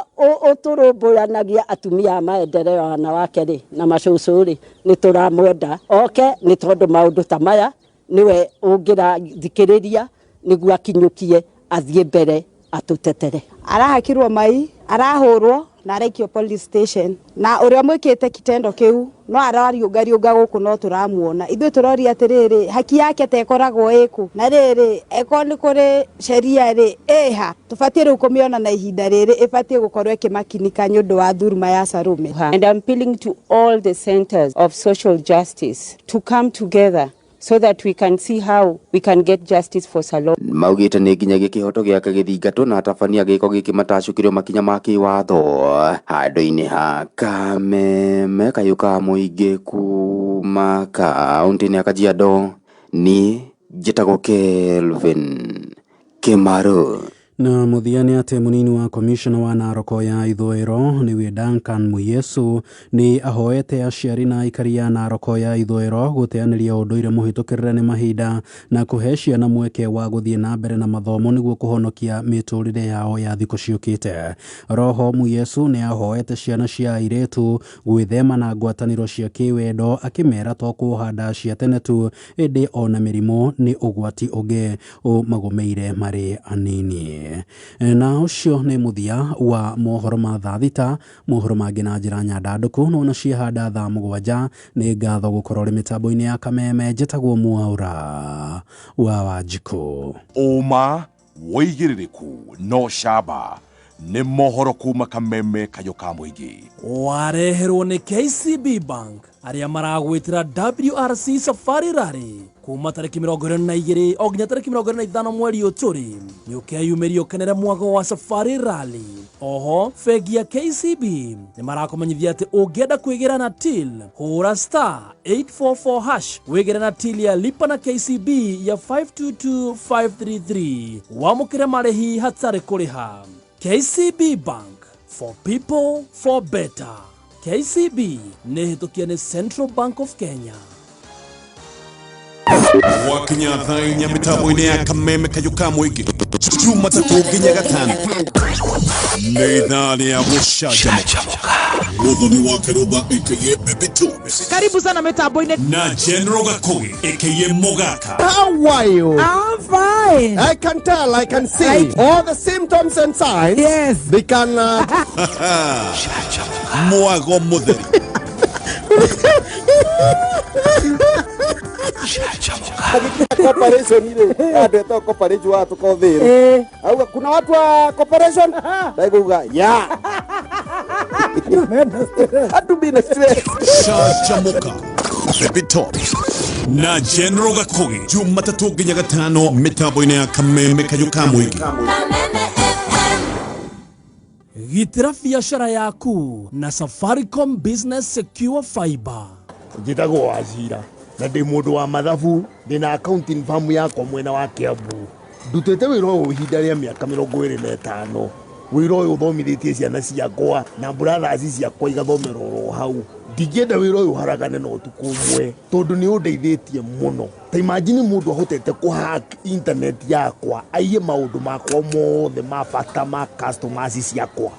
ũtũrũmbũyanagia atumia a maendeleo wanawake rĩ na macũcũ rĩ nĩ tũramwenda oke nĩ tondũ maũndũ ta maya nĩwe ũngĩrathikĩrĩria nĩguo akinyũkie athiĩ mbere atũtetere. Arahakirwo mai, arahũrwo na araikio police station na ũrĩa mwĩkĩte kitendo kĩu no arariũngariũnga gũkũ no tũramuona. Ithuĩ tũroria atĩrĩrĩ, haki yake ta ĩkoragwo ĩkũ? Na rĩrĩ eko nĩ kũrĩ sheria rĩ ĩha tũbatiĩ rĩu kũmĩona na ihinda rĩrĩ ĩbatiĩ gũkorwo ĩkĩmakinika nĩ ũndũ wa thuruma ya Sarume. And I'm appealing to all the centers of social justice to come together so that we can see how we can get justice for Salome. Maugĩte nĩ nginyagia kĩhoto gĩake gĩthingatwo na atabania gĩko gĩkĩ matacũkĩrio makinya ma kĩwatho handũ-inĩ ha Kameme kayũ ka mũingĩ kuma kaunti-inĩ ya Kajiado. Niĩ njĩtagwo Kelvin Kimaro. Na mũthia nĩ atĩ mũnini wa komishona wa Narok ya ithũĩro nĩwe Duncan Muyesu nĩ ahoete aciari na aikari a Narok ya ithũĩro gũteanĩria ũndũire mũhĩtũkĩrĩre nĩ mahinda na kũhe ciana mweke wa gũthiĩ na mbere na mathomo nĩguo kũhonokia mĩtũrĩre yao ya thikũ ciũkĩte. Roho Muyesu nĩ ahoete ciana cia airĩtu gwĩthema na ngwatanĩro cia kĩwendo akĩmera to kũhanda cia tene tu ĩndĩ ona mĩrimũ nĩ ũgwati ũngĩ ũmagũmĩire marĩ anini. Na ũcio nĩ mũthia wa mohoro ma thaa 6, mohoro mangĩ na njĩra nyandandũku no na ciahanda thaa 7. Nĩ ngatho gũkorwo rĩ mĩtambo-inĩ ya Kameme. Njĩtagwo Mwaura wa Wanjikũ. Ũma wĩigĩrĩrĩku no camba nĩ mohoro kuma Kameme kayũ ka mũingĩ wareherwo nĩ KCB Bank arĩa maragwĩtĩra WRC Safari Rally kuma tarĩki 22 o nginya tarĩki 25 mweri ũyũ tũrĩ. Nĩũkeyumĩria ũkenere mwago wa Safari Rally Oho bengi ya KCB nĩ marakũmenyithia atĩ ũngĩenda kwĩgĩra na till hũra star 844 hash wĩgĩre na till ya lipa na KCB ya 522533 wamũkĩre marĩhi hatarĩ kũrĩha. KCB Bank, for people for better. KCB nĩ hĩtũkie nĩ Central Bank of Kenya. Wakinya thaa inya mĩtambo-inĩ ya Kameme Kayũ ka Mũingĩ Jumatatũ nginya Gatano nĩ ithaa rĩa gũcanjamũka. Mũthoni wa Kĩrũmba aka Baby Tones Karibu sana mitambo-inĩ. na General Gakugi aka Mogaka. How are you? I'm fine. I can tell, I can see all the symptoms and signs. Yes. They can. Mwago mũtheri. Corporation ile andũ etagwo corporation wa tũkothĩrwo auga kuna watu wa corporation ndaigauga ya Atu be na stress. Canjamũka Baby Tops na General Gakugi Jumatatũ nginya Gatano mĩtambo-inĩ ya Kameme Kayũ ka Mũingĩ. Gitĩra biacara yaku na Safaricom Business Secure Fiber. Njĩtagwo Wacira na ndĩ mũndũ wa mathabu, ndĩna accounting firm yakwa mwena wa Kiambu. Ndutĩte wĩra ũyũ ihinda rĩa mĩaka 25. Wĩra ũyũ ũthomithĩtie ciana ciakwa na brothers ciakwa igathomera oro hau. Ndingĩenda wĩra ũyũ ũharagane na ũtukũ ũmwe tondũ nĩ ũndeithĩtie mũno. Ta imagine mũndũ ahotete kũhack internet yakwa aiye maũndũ makwa mothe ma bata ma customers ciakwa.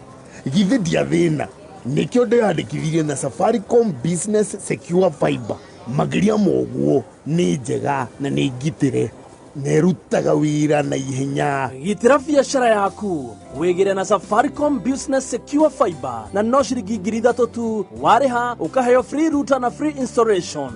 Githĩ ndiathĩna? Nĩkĩo ndĩyandĩkithirie na Safaricom Business Secure Fiber. Makĩria ma ũguo nĩ njega na nĩ ngitĩre na ĩrutaga wĩra na ihenya. Gitĩra biacara yaku wĩgĩre na Safaricom Business Secure Fiber na no ciringi 3,000 tu warĩha ũkaheo free router na free installation.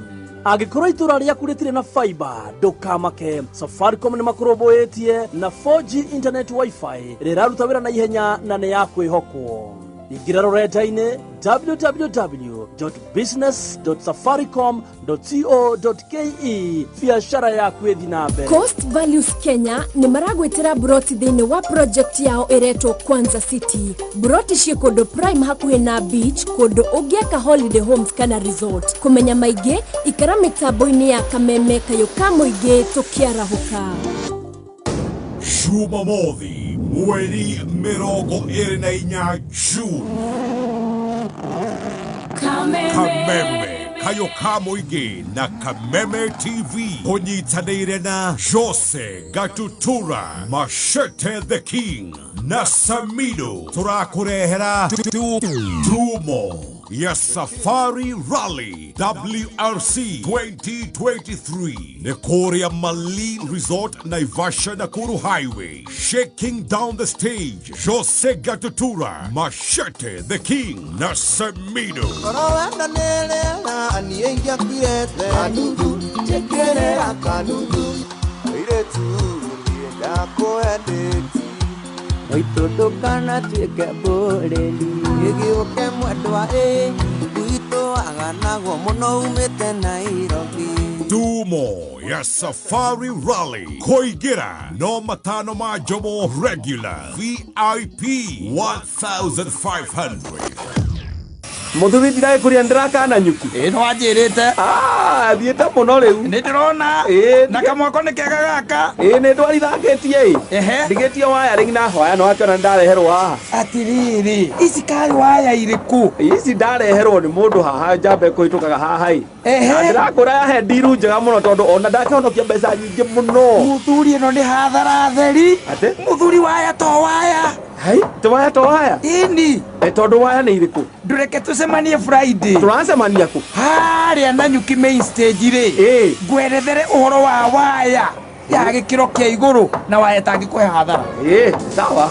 Angĩkorwo itũra rĩaku rĩtirĩ na fiber ndũkamake, Safaricom nĩ makũrũmbũĩtie na 4G internet wifi ĩrĩa ĩraruta wĩra na ihenya na nĩ ya kwĩhokwo. Ingĩra rũrenda-inĩ www.business.safaricom.co.ke biacara yaku ĩthiĩ na mbere. Coast Values Kenya nĩ maragwĩtĩra broti thĩinĩ wa project yao ĩretwo Kwanza City. Broti ciĩ kũndũ prime hakuhĩ na beach, kũndũ ũngĩaka holiday homes kana resort. Kũmenya maingĩ ikara mĩtambo-inĩ ya Kameme Kayũ ka Mũingĩ tũkĩarahũka. Jumamothi mweri 24 June. Kameme Kayũ ka Mũingĩ na Kameme TV kũnyitanĩire na Jose Gatutura Machete the King na Samido tũrakũrehera Tumo ya Safari Rally WRC 2023 nĩ kũrĩa Malin Resort Naivasha Nakuru Highway. Shaking down the stage, Jose Gatutura Machete the King na Samido. Tumo ya Safari Rally Koigira no matano ma jomo regular VIP 1500. Mũthuri ndiragĩkũria ndĩrakana nyuki. Ĩĩ nĩ wanjĩrĩte. Ah, thiĩte mũno rĩu. Nĩ ndĩrona. Na kamwako nĩ kega gaka. Ĩĩ nĩ ndwarithangĩtie ĩ. Ndigĩtie wiring na hoya no akĩona nĩ ndareherwo haha. Atirĩrĩ, ici karĩ waya irĩkũ? Ici ndareherwo nĩ mũndũ haha njambe kũhĩtũkaga haha ĩ. Na ndĩrakũra yahe ndiru njega mũno tondũ ona ndakĩhonokia mbeca nyingĩ mũno. Mũthuri ĩno nĩ hathara theri. Atĩ? Mũthuri waya to waya. Hai, to waya to waya. Ĩni. Tondũ waya nĩ irĩkũ? Ndũreke tũcemanie Friday. Tũracemania kũ? Harĩa Nanyuki main stage rĩ. Ngwerethere ũhoro wa waya ya gĩkĩro kĩa igũrũ na waya ĩtangĩkũhe hathara. Sawa.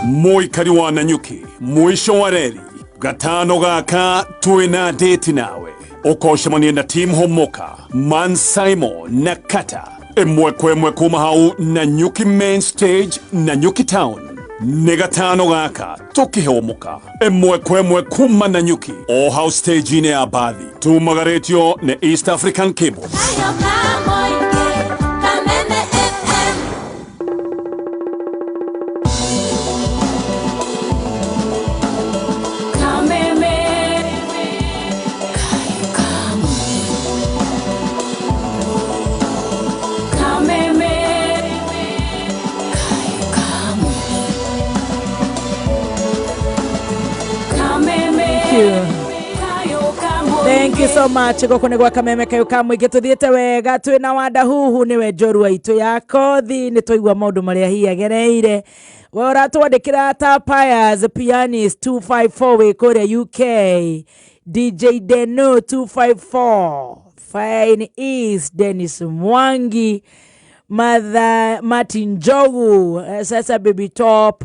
Mũikari wa Nanyuki mũico wa reri gatano gaka twĩna date nawe ũkocemania na Team Homoka Man Simon na Kata ĩmwe kwa ĩmwe kuma hau Nanyuki main stage Nanyuki town nĩ gatano gaka tũkĩhũmũka ĩmwe kwa ĩmwe kuma Nanyuki o hau stage-inĩ ya bathi tumagarĩtio nĩ East African Cable. Thank you so much. Gũkũ nĩ gwa Kameme kayũ ka mũingĩ, tũthiĩte wega, twĩna Wanda Huhu, nĩwe njorua itũ ya kothi. Nĩ twaigua maũndũ marĩa hihi agereire. We ũratwandĩkĩra ta Pius Pianist 254 wĩ kũrĩa UK, DJ Deno 254, Fine East, Dennis Mwangi, Mother Martin Njogu, sasa Baby Top,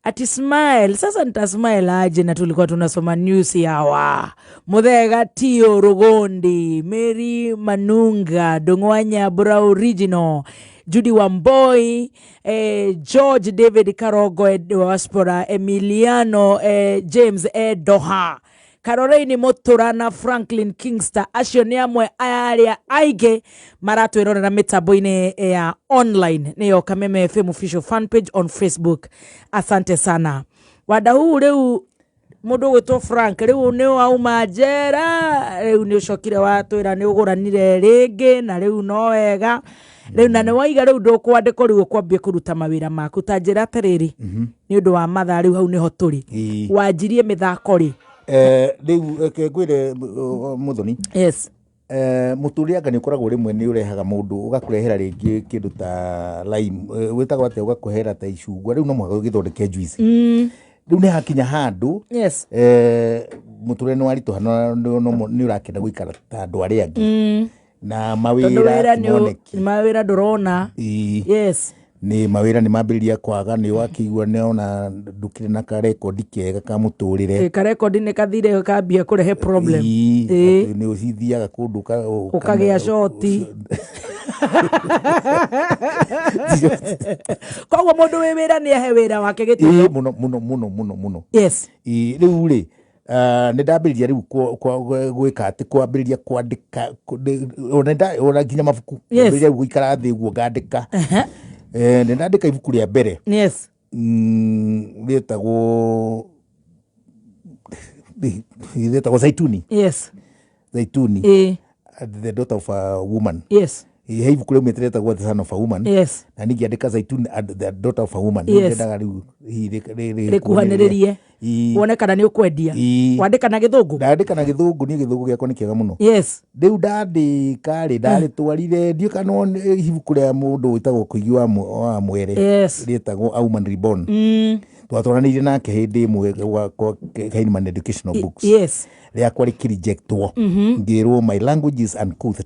ati smile. Sasa nitasmile aje na tulikuwa tunasoma news yawa Muthega Tio Rugondi, Mary Manunga, Dongwanya Bura Original, Judy Wamboi, George David Karogo Diaspora, Emiliano James Doha, Caroline Mutura na Franklin Kingster. Acio nĩ amwe arĩa aingĩ maratwĩrorera mĩtambo-inĩ ya online, nĩyo Kameme FM official fan page on Facebook. Asante sana Wanda Huhu. Rĩu mũndũ ũgwĩtwo Frank, rĩu nĩ wauma njera, rĩu nĩ ũcokire watwĩra nĩ ũgũranire rĩngĩ na rĩu no wega rĩu, na nĩ waiga rĩu ndũkwandĩkwo, rĩu ũkwambia kũruta mawĩra maku. Ta njĩra atĩrĩrĩ, nĩ ũndũ wa mathaa, rĩu hau nĩho tũrĩ. Wanjirie mĩthako rĩ? Rĩu reke ngwĩre, Muthoni. Yes. Mũtũrĩre anga nĩ ũkoragwo rĩmwe nĩ ũrehaga mũndũ ũgakũrehera rĩngĩ kĩndũ ta lime, wĩtagwo atĩa, ũgakũhera ta icungwa, rĩu no mũhaka ũgĩthondeke juice. Rĩu nĩ hakinya handũ mũtũrĩre nĩ waritũha na nĩ ũrakĩenda gũikara ta andũ arĩa angĩ na Tondũ mawĩra wĩra ti nĩ moneki. Mawĩra ndũrona. Yes. Nĩ mawĩra nĩ mambĩrĩria kwaga, nĩ wakĩigua nĩ ona ndũkĩrĩ na karekondi kega ka mũtũrĩre. Karekondi nĩ kathire, kambia kũrehe problem. Atĩ nĩ ũcithiaga kũndũ ũkagĩa coti. Koguo mũndũ wĩ wĩra nĩ ahe wĩra wake gĩtĩo. Mũno mũno mũno mũno mũno. Rĩu rĩ, nĩ ndambĩrĩria rĩu gwĩka atĩ kwambĩrĩria kwandĩka ona nginya mabuku. Ndambĩrĩria rĩu gũikara thĩ ũguo ngandĩka. Nĩ ndandĩka ibuku rĩa mbere. Rĩtagwo Zaituni. Zaituni. The Daughter of a Woman. He ibuku rĩumĩte rĩtagwo The Son of a Woman. Na ningĩ andĩka Zaituni and the Daughter of a Woman. Ndendaga rĩu hihi rĩkuhanĩrĩrie. Wone kana nĩ ũkwendia. Wandĩka na Gĩthũngũ? Ndandĩka na Gĩthũngũ, niĩ Gĩthũngũ gĩakwa nĩ kĩega mũno. Rĩu ndandĩka rĩ, ndarĩtwarire, ndiũ kana nĩ ibuku rĩa mũndũ wĩtagwo Koigi wa Mwere. Rĩtagwo A Woman Reborn. Twatwaranĩire nake hĩndĩ ĩmwe kwa Heinemann Educational Books. Rĩakwa rĩkĩrejectwo. Ngĩrwo my language is uncouth.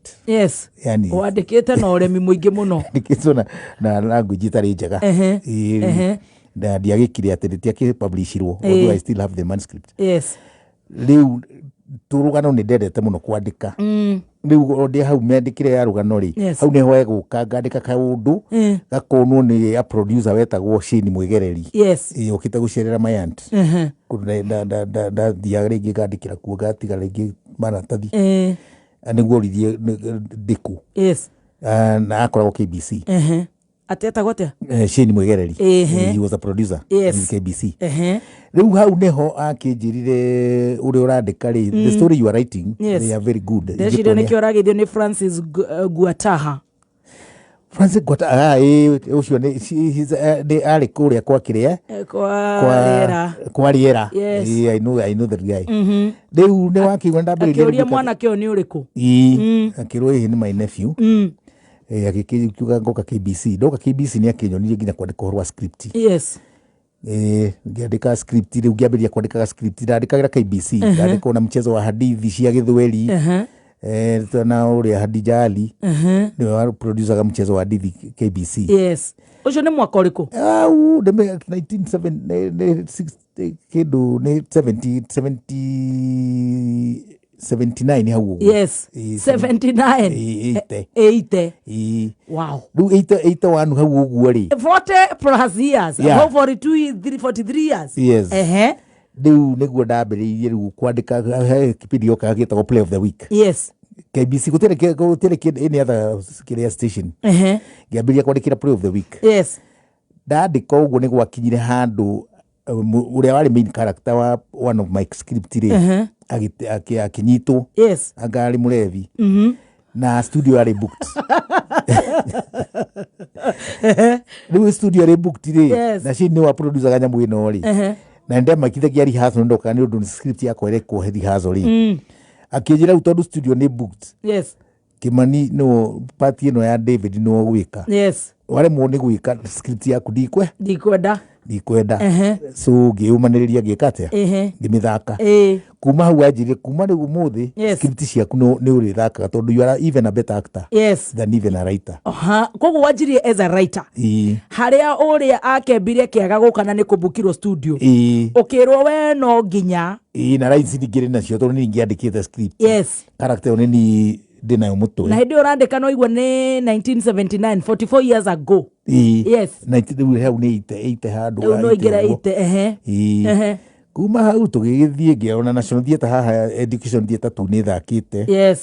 Yani wandĩkĩte na ũremi mũingĩ mũno. Ndĩkĩtwo na language ĩtarĩ njega. Na ndiagĩkire atĩ rĩtiakĩpublishirwo, although I still have the manuscript. Rĩu tũrũgano nĩ ndendete mũno kwandĩka. Rĩu o ndĩ hau mĩandĩkĩre ya rũgano rĩ, hau nĩho egũka ngandĩka kaũndũ gakonwo nĩ a producer wetagwo Shane Mwĩgereri. Okĩte gũcerera my aunt. Ndathiaga rĩngĩ ngandĩkĩra kuo, ngatiga rĩngĩ maratathi. Nĩguo oririe ndĩkũ. Na akoragwo KBC. Atĩ etagwo atĩa? Shane Mwĩgereri. He was a producer in KBC. Rĩu hau nĩho akĩnjĩrire, ũrĩa ũrandĩka rĩ, the story you are writing, they are very good. Ndeciria nĩkĩo ũragĩthio nĩ Francis Guataha. Francis Gwata, ah, ĩ, ũcio nĩ nĩ arĩ kũrĩa kwa kĩrĩa Kwa rĩera. Kwa rĩera. Ĩ, I know that guy. Rĩu nĩ wakĩigua ndambĩrĩria akĩũria mwanake ũyũ nĩ ũrĩkũ. Ĩ, akĩrwo ĩhĩ nĩ my nephew. Agĩkiuga ngoka KBC. Ndoka KBC nĩ akĩnyonirie nginya kwandĩka ũhoro wa script. Ngĩandĩka script, rĩu ngĩambĩrĩria kwandĩkaga script, ndandĩkagĩra KBC. Ndandĩka ona mchezo wa hadithi cia Gĩthweri. Na ũrĩa Hadija Ali nĩwe wa producaga mchezo wa hadithi KBC. Yes, ũcio nĩ mwaka ũrĩkũ? Au nĩ 1970, nĩ 60 kĩndũ, nĩ 70 70 79 hau ũguo. 79. 80. 80. Ĩ. Wow. Rĩu 80 81 hau ũguo rĩ. 40 plus years. About 42, 43 years. Yes. Rĩu nĩguo ndambĩrĩirie rĩu kwandĩka. He kĩbindi gĩokaga gĩtagwo Play of the Week. KBC, gũtirĩ any other kĩrĩa station. Ngĩambĩrĩria kwandĩkĩra Play of the Week. Ndandĩka ũguo nĩ gwakinyire handũ ũrĩa warĩ main character wa one of my script rĩ, akĩnyitwo. Anga arĩ mũrevi. Na studio yarĩ booked. Rĩu studio yarĩ booked rĩ, na Shane nĩ wa producaga nyamũ ĩno rĩ. Na nĩndemakithagia rehearsal ndokaga nĩ ũndũ script yakwa ĩrekwo rehearsal rĩ. Akĩnjĩra rĩu tondũ studio nĩ booked, Kimani no part ĩno ya David no gwĩka. Waremwo nĩ gwĩka script yaku ndikwe Ndikwenda. Ndikwenda. So ngĩyũmanĩrĩria, ngĩka atĩa? Ngĩmĩthaka. Kuma hau anjĩrire kuma rĩu ũmũthĩ script ciaku nĩ ũrĩthakaga tondũ you are even a better actor than even a writer. Aha, koguo wanjirie as a writer harĩa ũrĩa akembire kĩaga gũka na nĩ kũbukirwo studio, ũkĩrwo we no nginya. Ĩĩ, na lines ningĩ nacio tondũ nĩ ingĩandĩkĩte script. Character ĩyo nĩ ni ndĩnayo mũtwe. Na hĩndĩ ĩyo ũrandĩka no igua nĩ 1979, 44 years ago. Ĩĩ. Rĩu hau nĩ 80 handũ. Rĩu no 80 ingĩra ũguo. 80, ehe. Ĩĩ. Kuma hau tũgĩgĩthiĩ ngĩona National Theatre haha, Education Theatre tu nĩ thakĩte. Ĩĩ,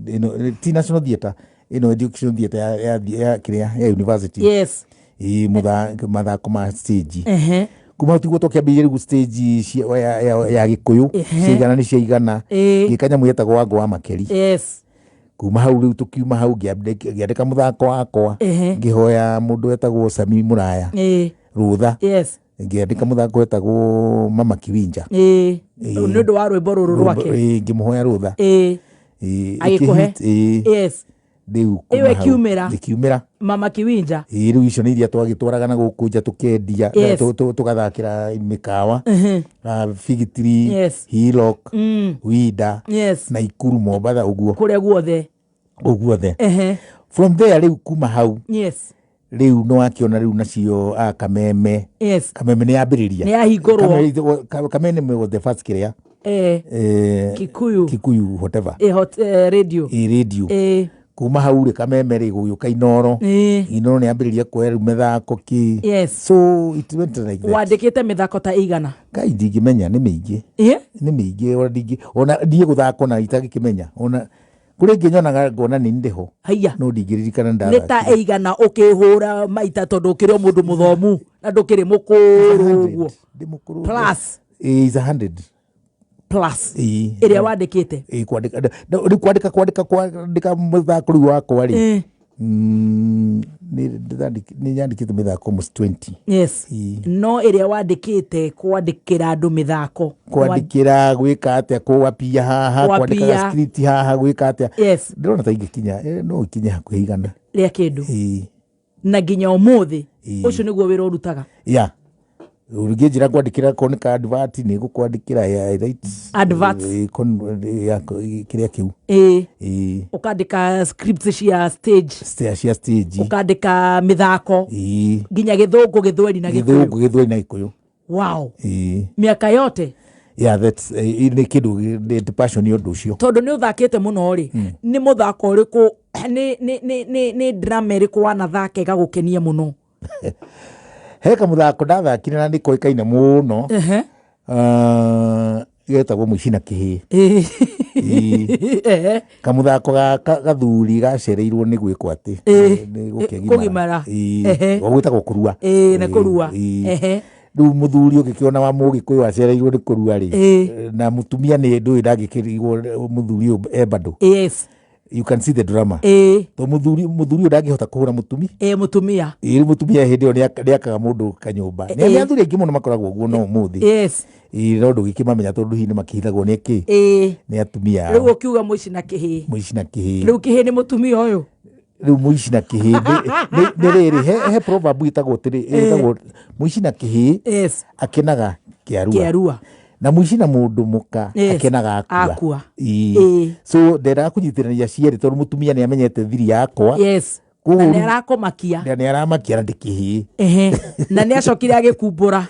ĩno ti National Theatre, ĩno Education Theatre ya kĩrĩa ya university. Ĩĩ, mathako ma stage. Kuma hau tiguo tũkĩambĩrĩria rĩu stage ya Gĩkũyũ. Ciaigana nĩ ciaigana. Ngĩka nyamũ yetagwo Wango wa Makeri. Kuma hau rĩu tũkiuma hau ngĩandĩka mũthako wakwa. Ngĩhoya mũndũ wetagwo Sami Mũraya rũtha. Ngĩandĩka mũthako wetagwo Mama Kiwinja. Nĩ ũndũ wa rwĩmbo rũrũ rwake. Ĩĩ, ngĩmũhoya rũtha. Ĩĩ, Agĩkũhe. ĩkĩhit, ĩĩ. Rĩu Ĩyo kuma hau ĩkiumĩra. Ĩkiumĩra. Mama Kiwinja. Ĩĩ, rĩu icio nĩ iria twagĩtwaraga na gũkũ nja tũkendia na tũgathakĩra mĩkawa. Figitiri, Hillock, Winda, Naikuru, Mombatha ũguo. Kũrĩa guothe. Ũguothe. From there rĩu kuma hau rĩu nĩ wakĩona rĩu nacio a Kameme. Kameme nĩ yambĩrĩria. Nĩ yahingũrwo. Kameme was the first kĩrĩa Kikuyu. Kikuyu whatever. Hot, radio. Ĩ radio. Kuma hau rĩ Kameme rĩ gũgĩũka Inoro. Inoro nĩ yambĩrĩria kuoya rĩu mĩthako kĩ. So it went like that. Wandĩkĩte mĩthako ta ĩigana? Ngai ndingĩmenya, nĩ mĩingĩ. Nĩ mĩingĩ, ona ndingĩ ona ndiĩ gũthaka ona itagĩkĩmenya, ona kũrĩ ingĩ nyonaga ngona nĩ ndĩho. Haiya. No ndingĩririkana Nĩ ta ndathakire. ĩigana ũkĩhũra maita tondũ ũkĩrĩ o mũndũ mũthomu na ndũkĩrĩ mũkũrũ ũguo? Ndĩ mũkũrũ. Plus. Is 100. Plus. Ĩĩ. Ĩrĩa wandĩkĩte. Ĩĩ, kwandĩka rĩu kwandĩka mũthako rĩu wakwa rĩ, nĩ nyandĩkĩte mĩthako almost 20. No ĩrĩa wandĩkĩte kwandĩkĩra andũ mĩthako. Kwandĩkĩra gwĩka atĩa, kũwapia haha, Kũapia. kwandĩkaga script haha, gwĩka atĩa. Ndĩrona ta ingĩkinya, no ikinye hakuhĩ 100. Rĩa kĩndũ. Ĩĩ. Na nginya ũmũthĩ Ĩĩ. ũcio nĩguo wĩra ũrutaga. Ya, ũngĩnjĩra kwandĩkĩra korwo nĩ ka advert nĩ ngũkwandĩkĩra ya right. Adverts. Ĩĩ, ya kĩrĩa kĩu. Ĩĩ. Ũkandĩka scripts cia stage. Cia stage. Ũkandĩka mĩthako. Ĩĩ. Nginya gĩthũngũ, gĩthweri na gĩthũngũ, gĩkũyũ. Gĩthweri na gĩkũyũ. Wow. Ĩĩ. Mĩaka yote. Yeah, that's nĩ kĩndũ nĩ passion nĩ ũndũ ũcio. Tondũ nĩ ũthakĩte mũno rĩ, nĩ mũthako ũrĩkũ, nĩ drama ĩrĩkũ wanathaka ĩgagũkenia mũno? He kamũthako ndathakire na nĩ koĩkaine mũno. Getagwo Mũici na Kĩhĩ. Ĩĩ. Kamũthako ga gathuri gacereirwo nĩ gwĩkwo atĩ nĩ gũkĩgimara. Kũgimara. Ĩĩ. Gwĩtagwo kũrua. Ĩĩ, nĩ kũrua. Ĩĩ. Rĩu mũthuri ũngĩkĩona wa mũgĩkũyũ acereirwo nĩ kũrua rĩ, na mũtumia nĩ ndũĩ ndangĩkĩrigwo mũthuri ũyũ e bado. You can see the drama. To mũthuri ũyũ ndangĩhota kũhũra mũtumi. Ĩĩ, mũtumia. Ĩĩ, rĩu mũtumia hĩndĩ ĩyo nĩakaga mũndũ kanyũmba. Nĩ athuri aingĩ mũno makoragwo ũguo no ũmũthĩ. Ĩĩ, no ndũgĩkĩmamenya tondũ hihi nĩmakĩhithagwo nĩ kĩ? Nĩ atumia Rĩu ao. ũkiuga Mũici na Kĩhĩ. Mũici na Kĩhĩ. Rĩu kĩhĩ nĩ mũtumia ũyũ. Rĩu mũici na kĩhĩ nĩ rĩrĩ, he proverb ĩtagwo atĩrĩ, ĩtagwo mũici na kĩhĩ akenaga kĩarua. Kĩarua. Na mũici na mũndũ mũka akenaga akua. Akua. Ĩĩ. So ndendaga kũnyitĩrania cierĩ tondũ mũtumia nĩ amenyete thiri yakwa. Koguo Na nĩ arakũmakia. Na nĩ aramakia na ndĩkĩhĩ. Na nĩ acokire agĩkumbũra.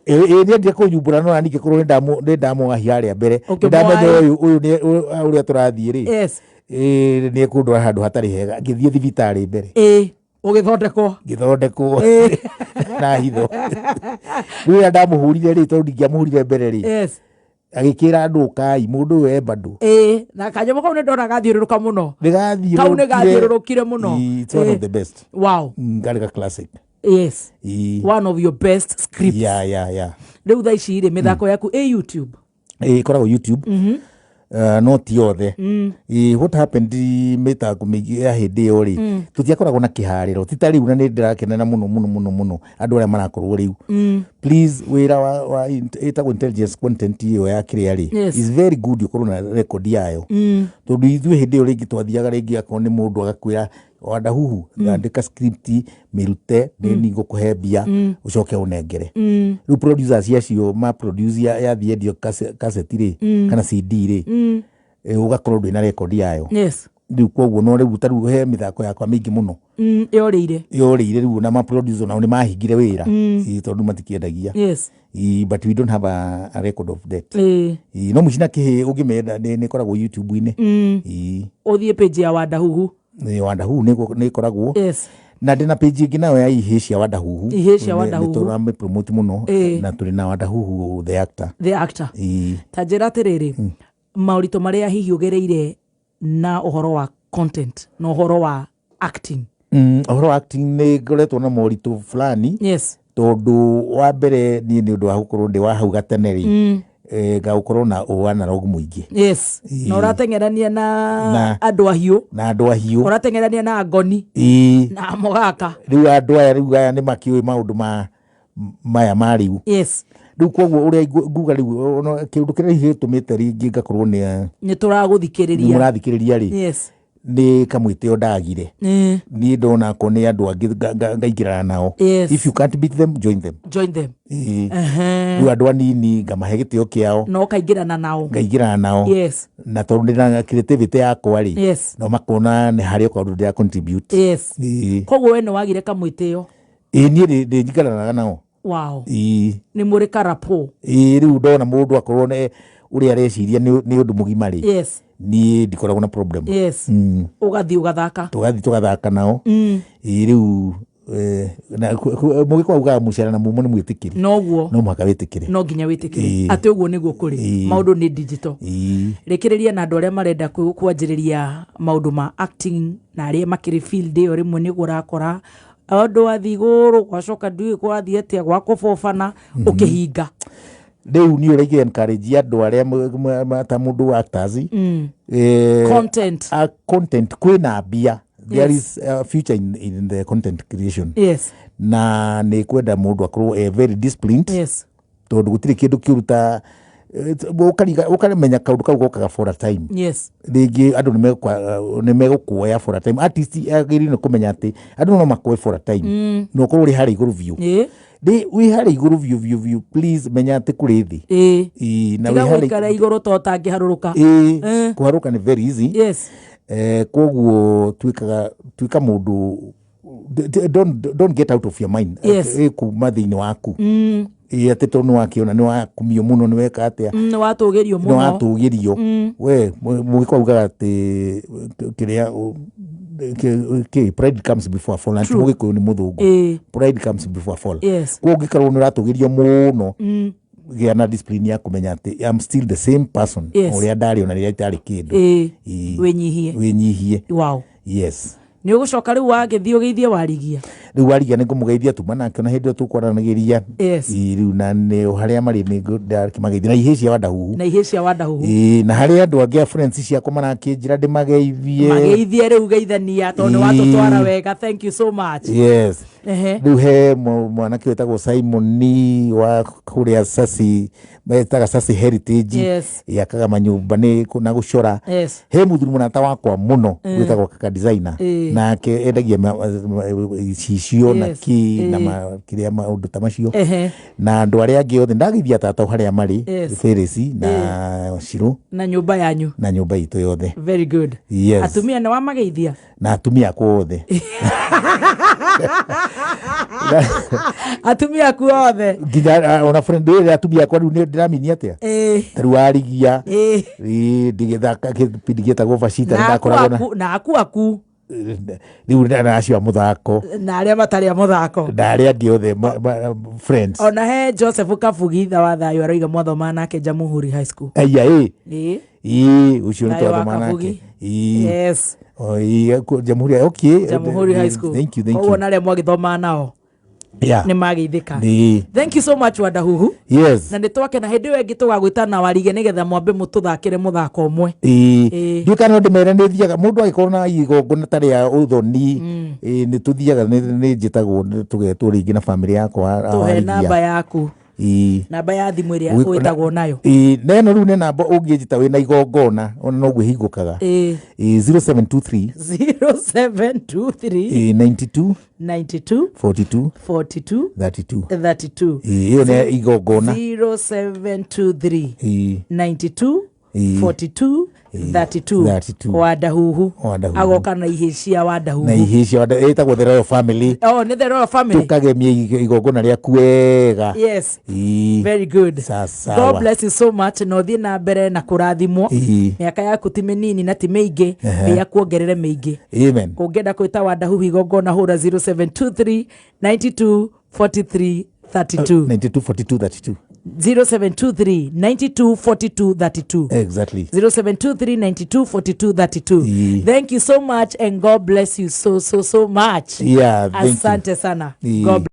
Ĩĩ, nĩ endire kũnyumbũra no nani ngĩkorwo nĩ ndamwahia harĩa mbere. Nĩ Ũkĩmwoya. ndamenya ũyũ nĩ ũrĩa tũrathiĩ rĩ. Ĩĩ, nĩ ekũndwara handũ hatarĩ hega. Ngĩthiĩ thibitarĩ mbere. Ũgĩthondekwo. Ngĩthondekwo. Na hitho. Rĩu rĩrĩa ndamũhũrire rĩ, tondũ ndingĩamũhũrire mbere rĩ. Agĩkĩra andũ ũkai, mũndũ ũyũ e bado. Ĩĩ, na kanyamũ kau nĩ ndona gathiũrũrũka mũno. Nĩ gathiũrũrũkire. Kau nĩ gathiũrũrũkire mũno. Ĩĩ, it's one of the best. Wow. Karĩ ga classic. Ĩĩ. One of your best scripts. Yeah. Rĩu thaa ici rĩ, mĩthako yaku ĩ YouTube? Ĩĩ, ĩkoragwo YouTube. No ti othe. What happened mĩthako mĩingĩ ya hĩndĩ ĩyo rĩ, tũtiakoragwo na kĩharĩro ti ta rĩu, na nĩ ndĩrakenera mũno mũno mũno mũno andũ arĩa marakorwo rĩu. Please, wĩra wa ĩtagwo intelligence content ĩyo ya kĩrĩa rĩ, is very good ũkorwo na record yayo, tondũ ithuĩ hĩndĩ ĩyo rĩngĩ twathiaga rĩngĩ akorwo nĩ mũndũ agakwĩra, "Wandahuhu, andĩka script, mĩrute, nĩ ngũkũhe mbia, ũcoke ũnengere." Rĩu producers acio ma produce yathiĩ endio cassette rĩ, kana CD rĩ, ũgakorwo ndwĩna record yayo. Rĩu koguo no rĩu ta rĩu he mĩthako yakwa mĩingĩ mũno Yorĩire. Yorĩire rĩu, na ma producer nao nĩ mahingire wĩra. Ĩ, tondũ matikĩendagia. Ĩ, but we don't have a record of that. Ĩ, no mũcina kĩhĩ ũngĩmenda nĩ ĩkoragwo YouTube-inĩ. Ĩ. Ũthiĩ page ya Wandahuhu. Nĩ Wandahuhu nĩ ĩkoragwo. Na ndĩna page ĩngĩ nayo ya Ihĩ cia Wandahuhu. Ihĩĩ cia Wandahuhu. Nĩ tũramĩpromote mũno. Na tũrĩ na Wandahuhu the actor. The actor. Ĩ. Ta njĩra atĩrĩrĩ, maũritũ marĩa hihi ũgereire na ũhoro wa content na ũhoro wa acting? Ũhoro wa acting nĩ ngoretwo na moritũ fulani, tondũ wa mbere niĩ nĩ ũndũ wa gũkorwo ndĩ wa hau gatene rĩ, ngagũkorwo na ũ analog mũingĩ. Na ũrateng'erania na andũ ahiũ. Na andũ ahiũ. Ũrateng'erania na ngoni na mũgaka. Rĩu andũ aya rĩu aya nĩ makĩũĩ maũndũ ma maya ma rĩu. Rĩu koguo ũrĩa nguga rĩu ona kĩũndũ kĩrĩa hihi gĩtũmĩte rĩngĩ ngakorwo nĩ Nĩ tũragũthikĩrĩria. Nĩ mũrathikĩrĩria rĩ, nĩ kamwĩtĩo ndagire. Niĩ ndona akorwo nĩ andũ angĩ ngaingĩrana nao. If you can't beat them, join them. Join them. Ĩĩ. Rĩu andũ anini ngamahe gĩtĩo kĩao. Na ũkaingĩrana nao. Ngaingĩrana nao. Na tondũ ndĩna creativity yakwa rĩ, no makona nĩ harĩ okorwo ndĩra contribute. Ĩĩ. Koguo we nĩ wagire kamwĩtĩo. Ĩĩ, niĩ ndĩ njikaranaga nao. Ĩĩ. Nĩ mũrĩ karapo. Ĩĩ, rĩu ndona mũndũ akorwo nĩ ũrĩa areciria nĩ ũndũ mũgima rĩ, niĩ ndikoragwo na problem. Ũgathiĩ ũgathaka. Tũgathiĩ tũgathaka nao. Ĩĩ, rĩu mũgĩkũyũ augaga mũcera na mumo nĩ mwĩtĩkĩri. Noguo. No mũhaka wĩtĩkĩre. No nginya wĩtĩkĩre atĩ ũguo nĩguo kũrĩ. Maũndũ nĩ digital. Rĩkĩrĩria na andũ arĩa marenda kwanjĩrĩria maũndũ ma acting na arĩa makĩrĩ field ĩyo, rĩmwe nĩguo ũrakora andũ athiĩ igũrũ gwacoka ndiũĩ kwathiĩ atĩa gwakũbobana ũkĩhinga. Rĩu niĩ ũrĩa ingĩ encourage andũ arĩa ta mũndũ wa actors, Content. Content kwĩna mbia. There is a future in the content creation. Na nĩ kwenda mũndũ akorwo very disciplined, tondũ gũtirĩ kĩndũ kĩũru ta ũkamenya kaũndũ kau gokaga for a time. Rĩngĩ andũ nĩ megũkuoya for a time. Artist agĩrĩirwo nĩ kũmenya atĩ andũ no makuoe for a time, na ũkorwo ũrĩ harĩa igũrũ biũ. Wĩ harĩa igũrũ biũ biũ biũ, please menya atĩ kũrĩ thĩ. Ĩĩ, na Tiga wĩ harĩa gũikara igũrũ to ũtangĩharũrũka. Ĩĩ, kũharũka nĩ very easy. Koguo tuĩka mũndũ don't get out of your mind. Kuma thĩinĩ waku. Ĩĩ, atĩ tondũ nĩ wakĩona nĩ wakumio mũno, nĩ weka atĩa, Nĩ watũgĩrio nĩ mũno. Watũgĩrio. We mũgĩkũyũ augaga atĩ kĩrĩa pride comes before a fall. Na ti mũgĩkũyũ, nĩ mũthũngũ. Pride comes before a fall. Koguo ũngĩkorwo nĩ ũratũgĩrio mũno, gĩa na discipline ya kũmenya atĩ I'm still the same person ũrĩa ndarĩ ona rĩrĩa itarĩ kĩndũ. Ĩĩ. Wĩnyihie. Wĩnyihie. Yes. Nĩ ũgũcoka rĩu wagĩthiĩ ũgeithie Warigia. Rĩu Warigia nĩ ngũmũgeithia, tuma nake ona hĩndĩ ĩyo tũkwaranagĩria. Ĩĩ, rĩu na nĩ harĩa marĩ nĩ ndakĩmageithia na ihĩ cia Wandahuhu. Na ihĩ cia Wandahuhu. Ĩĩ, na harĩ andũ angĩ a friends ciakwa marakĩnjĩra ndĩmageithie. Mageithie rĩu, geithania tondũ nĩ watũtwara wega. Thank you so much. Yes. Rĩu he mwanake wĩtagwo Simon wa kũrĩa Sasi, metaga Sasi Heritage. Yakaga manyũmba nĩ na gũcora. He mũthuri mũrata wakwa mũno wĩtagwo Kaka Designer. Nake endagia icicio na kĩ na kĩrĩa maũndũ ta macio. Na andũ arĩa angĩ othe ndageithia tata harĩa marĩ, Feresi na Shiro. Na nyũmba yanyu. Na nyũmba itũ yothe. Very good. Yes. Atumia nĩ wamageithia? Na atumia akwa othe. Atumia aku othe. Nginya ona friend ĩrĩa atumia akwa rĩu nĩ ndĩraminia atĩa, ta rĩu Arigia. Ĩĩ, ndĩgĩthaka kĩbindi gĩtagwo Bacita nĩ Na aku ndakoragwo na aku na aku aku. Rĩu na acio a mũthako. Na arĩa matarĩ a mũthako. Na arĩa angĩ othe friends. Ona he Joseph Kabugi tha wa thayũ aroiga mwathoma nake Jamhuri High School. Aya, ĩ. Ĩĩ, ũcio nĩ Thayũ wa twathoma nake. Kabugi. Ĩĩ. O, ĩĩ, Jamhuri, okay. Jamhuri High School. Thank you, thank Koguo you. na arĩa mwagĩthoma nao. Nĩ mageithĩka. Thank you so much, Wandahuhu. Na nĩ twakena. Hĩndĩ ĩyo ĩngĩ tũgagwĩta na warige nĩgetha mwambe mũtũthakĩre mũthako ũmwe. Ĩĩ, ndiũĩ kana no ndĩmere nĩ thiaga mũndũ agĩkorwo na igongona ta rĩa ũthoni, nĩ tũthiaga, nĩ njĩtagwo, tũgetwo rĩngĩ na bamĩrĩ yakwa a Tũhe Warigia. Namba yaku. Namba ya thimũ ĩrĩa wĩtagwo nayo. Ĩĩ, na ĩno rĩu nĩ namba ũngĩnjĩta wĩna igongona, ona noguo ĩhingũkaga. Ĩĩ, 0723. 0723. Ĩĩ, 92. 92. 42. 42. 32. 32. Ĩĩ, ĩyo nĩ igongona. 0723 92 42 32. 32. Wandahuhu. Wandahuhu. Agoka na ihĩ cia Wandahuhu. Na ihĩ cia ĩtagwo The Royal Family. Oh, nĩ The Royal Family. Tũkagemia igongona rĩaku wega. Very good. Sawa. God bless you so much, na ũthiĩ na mbere na kũrathimwo. Mĩaka yaku ti mĩnini na ti mĩingĩ. Ngai akuongerere mĩingĩ. Amen. Ũngĩenda kwĩta Wandahuhu igongona, hũra 0723 92 43 32. 92 42 32. 0723 92 42 32. Exactly. 0723 92 42 32. Thank you so much and God bless you so so so much. Yeah, thank you. Asante sana. Ĩĩ. God.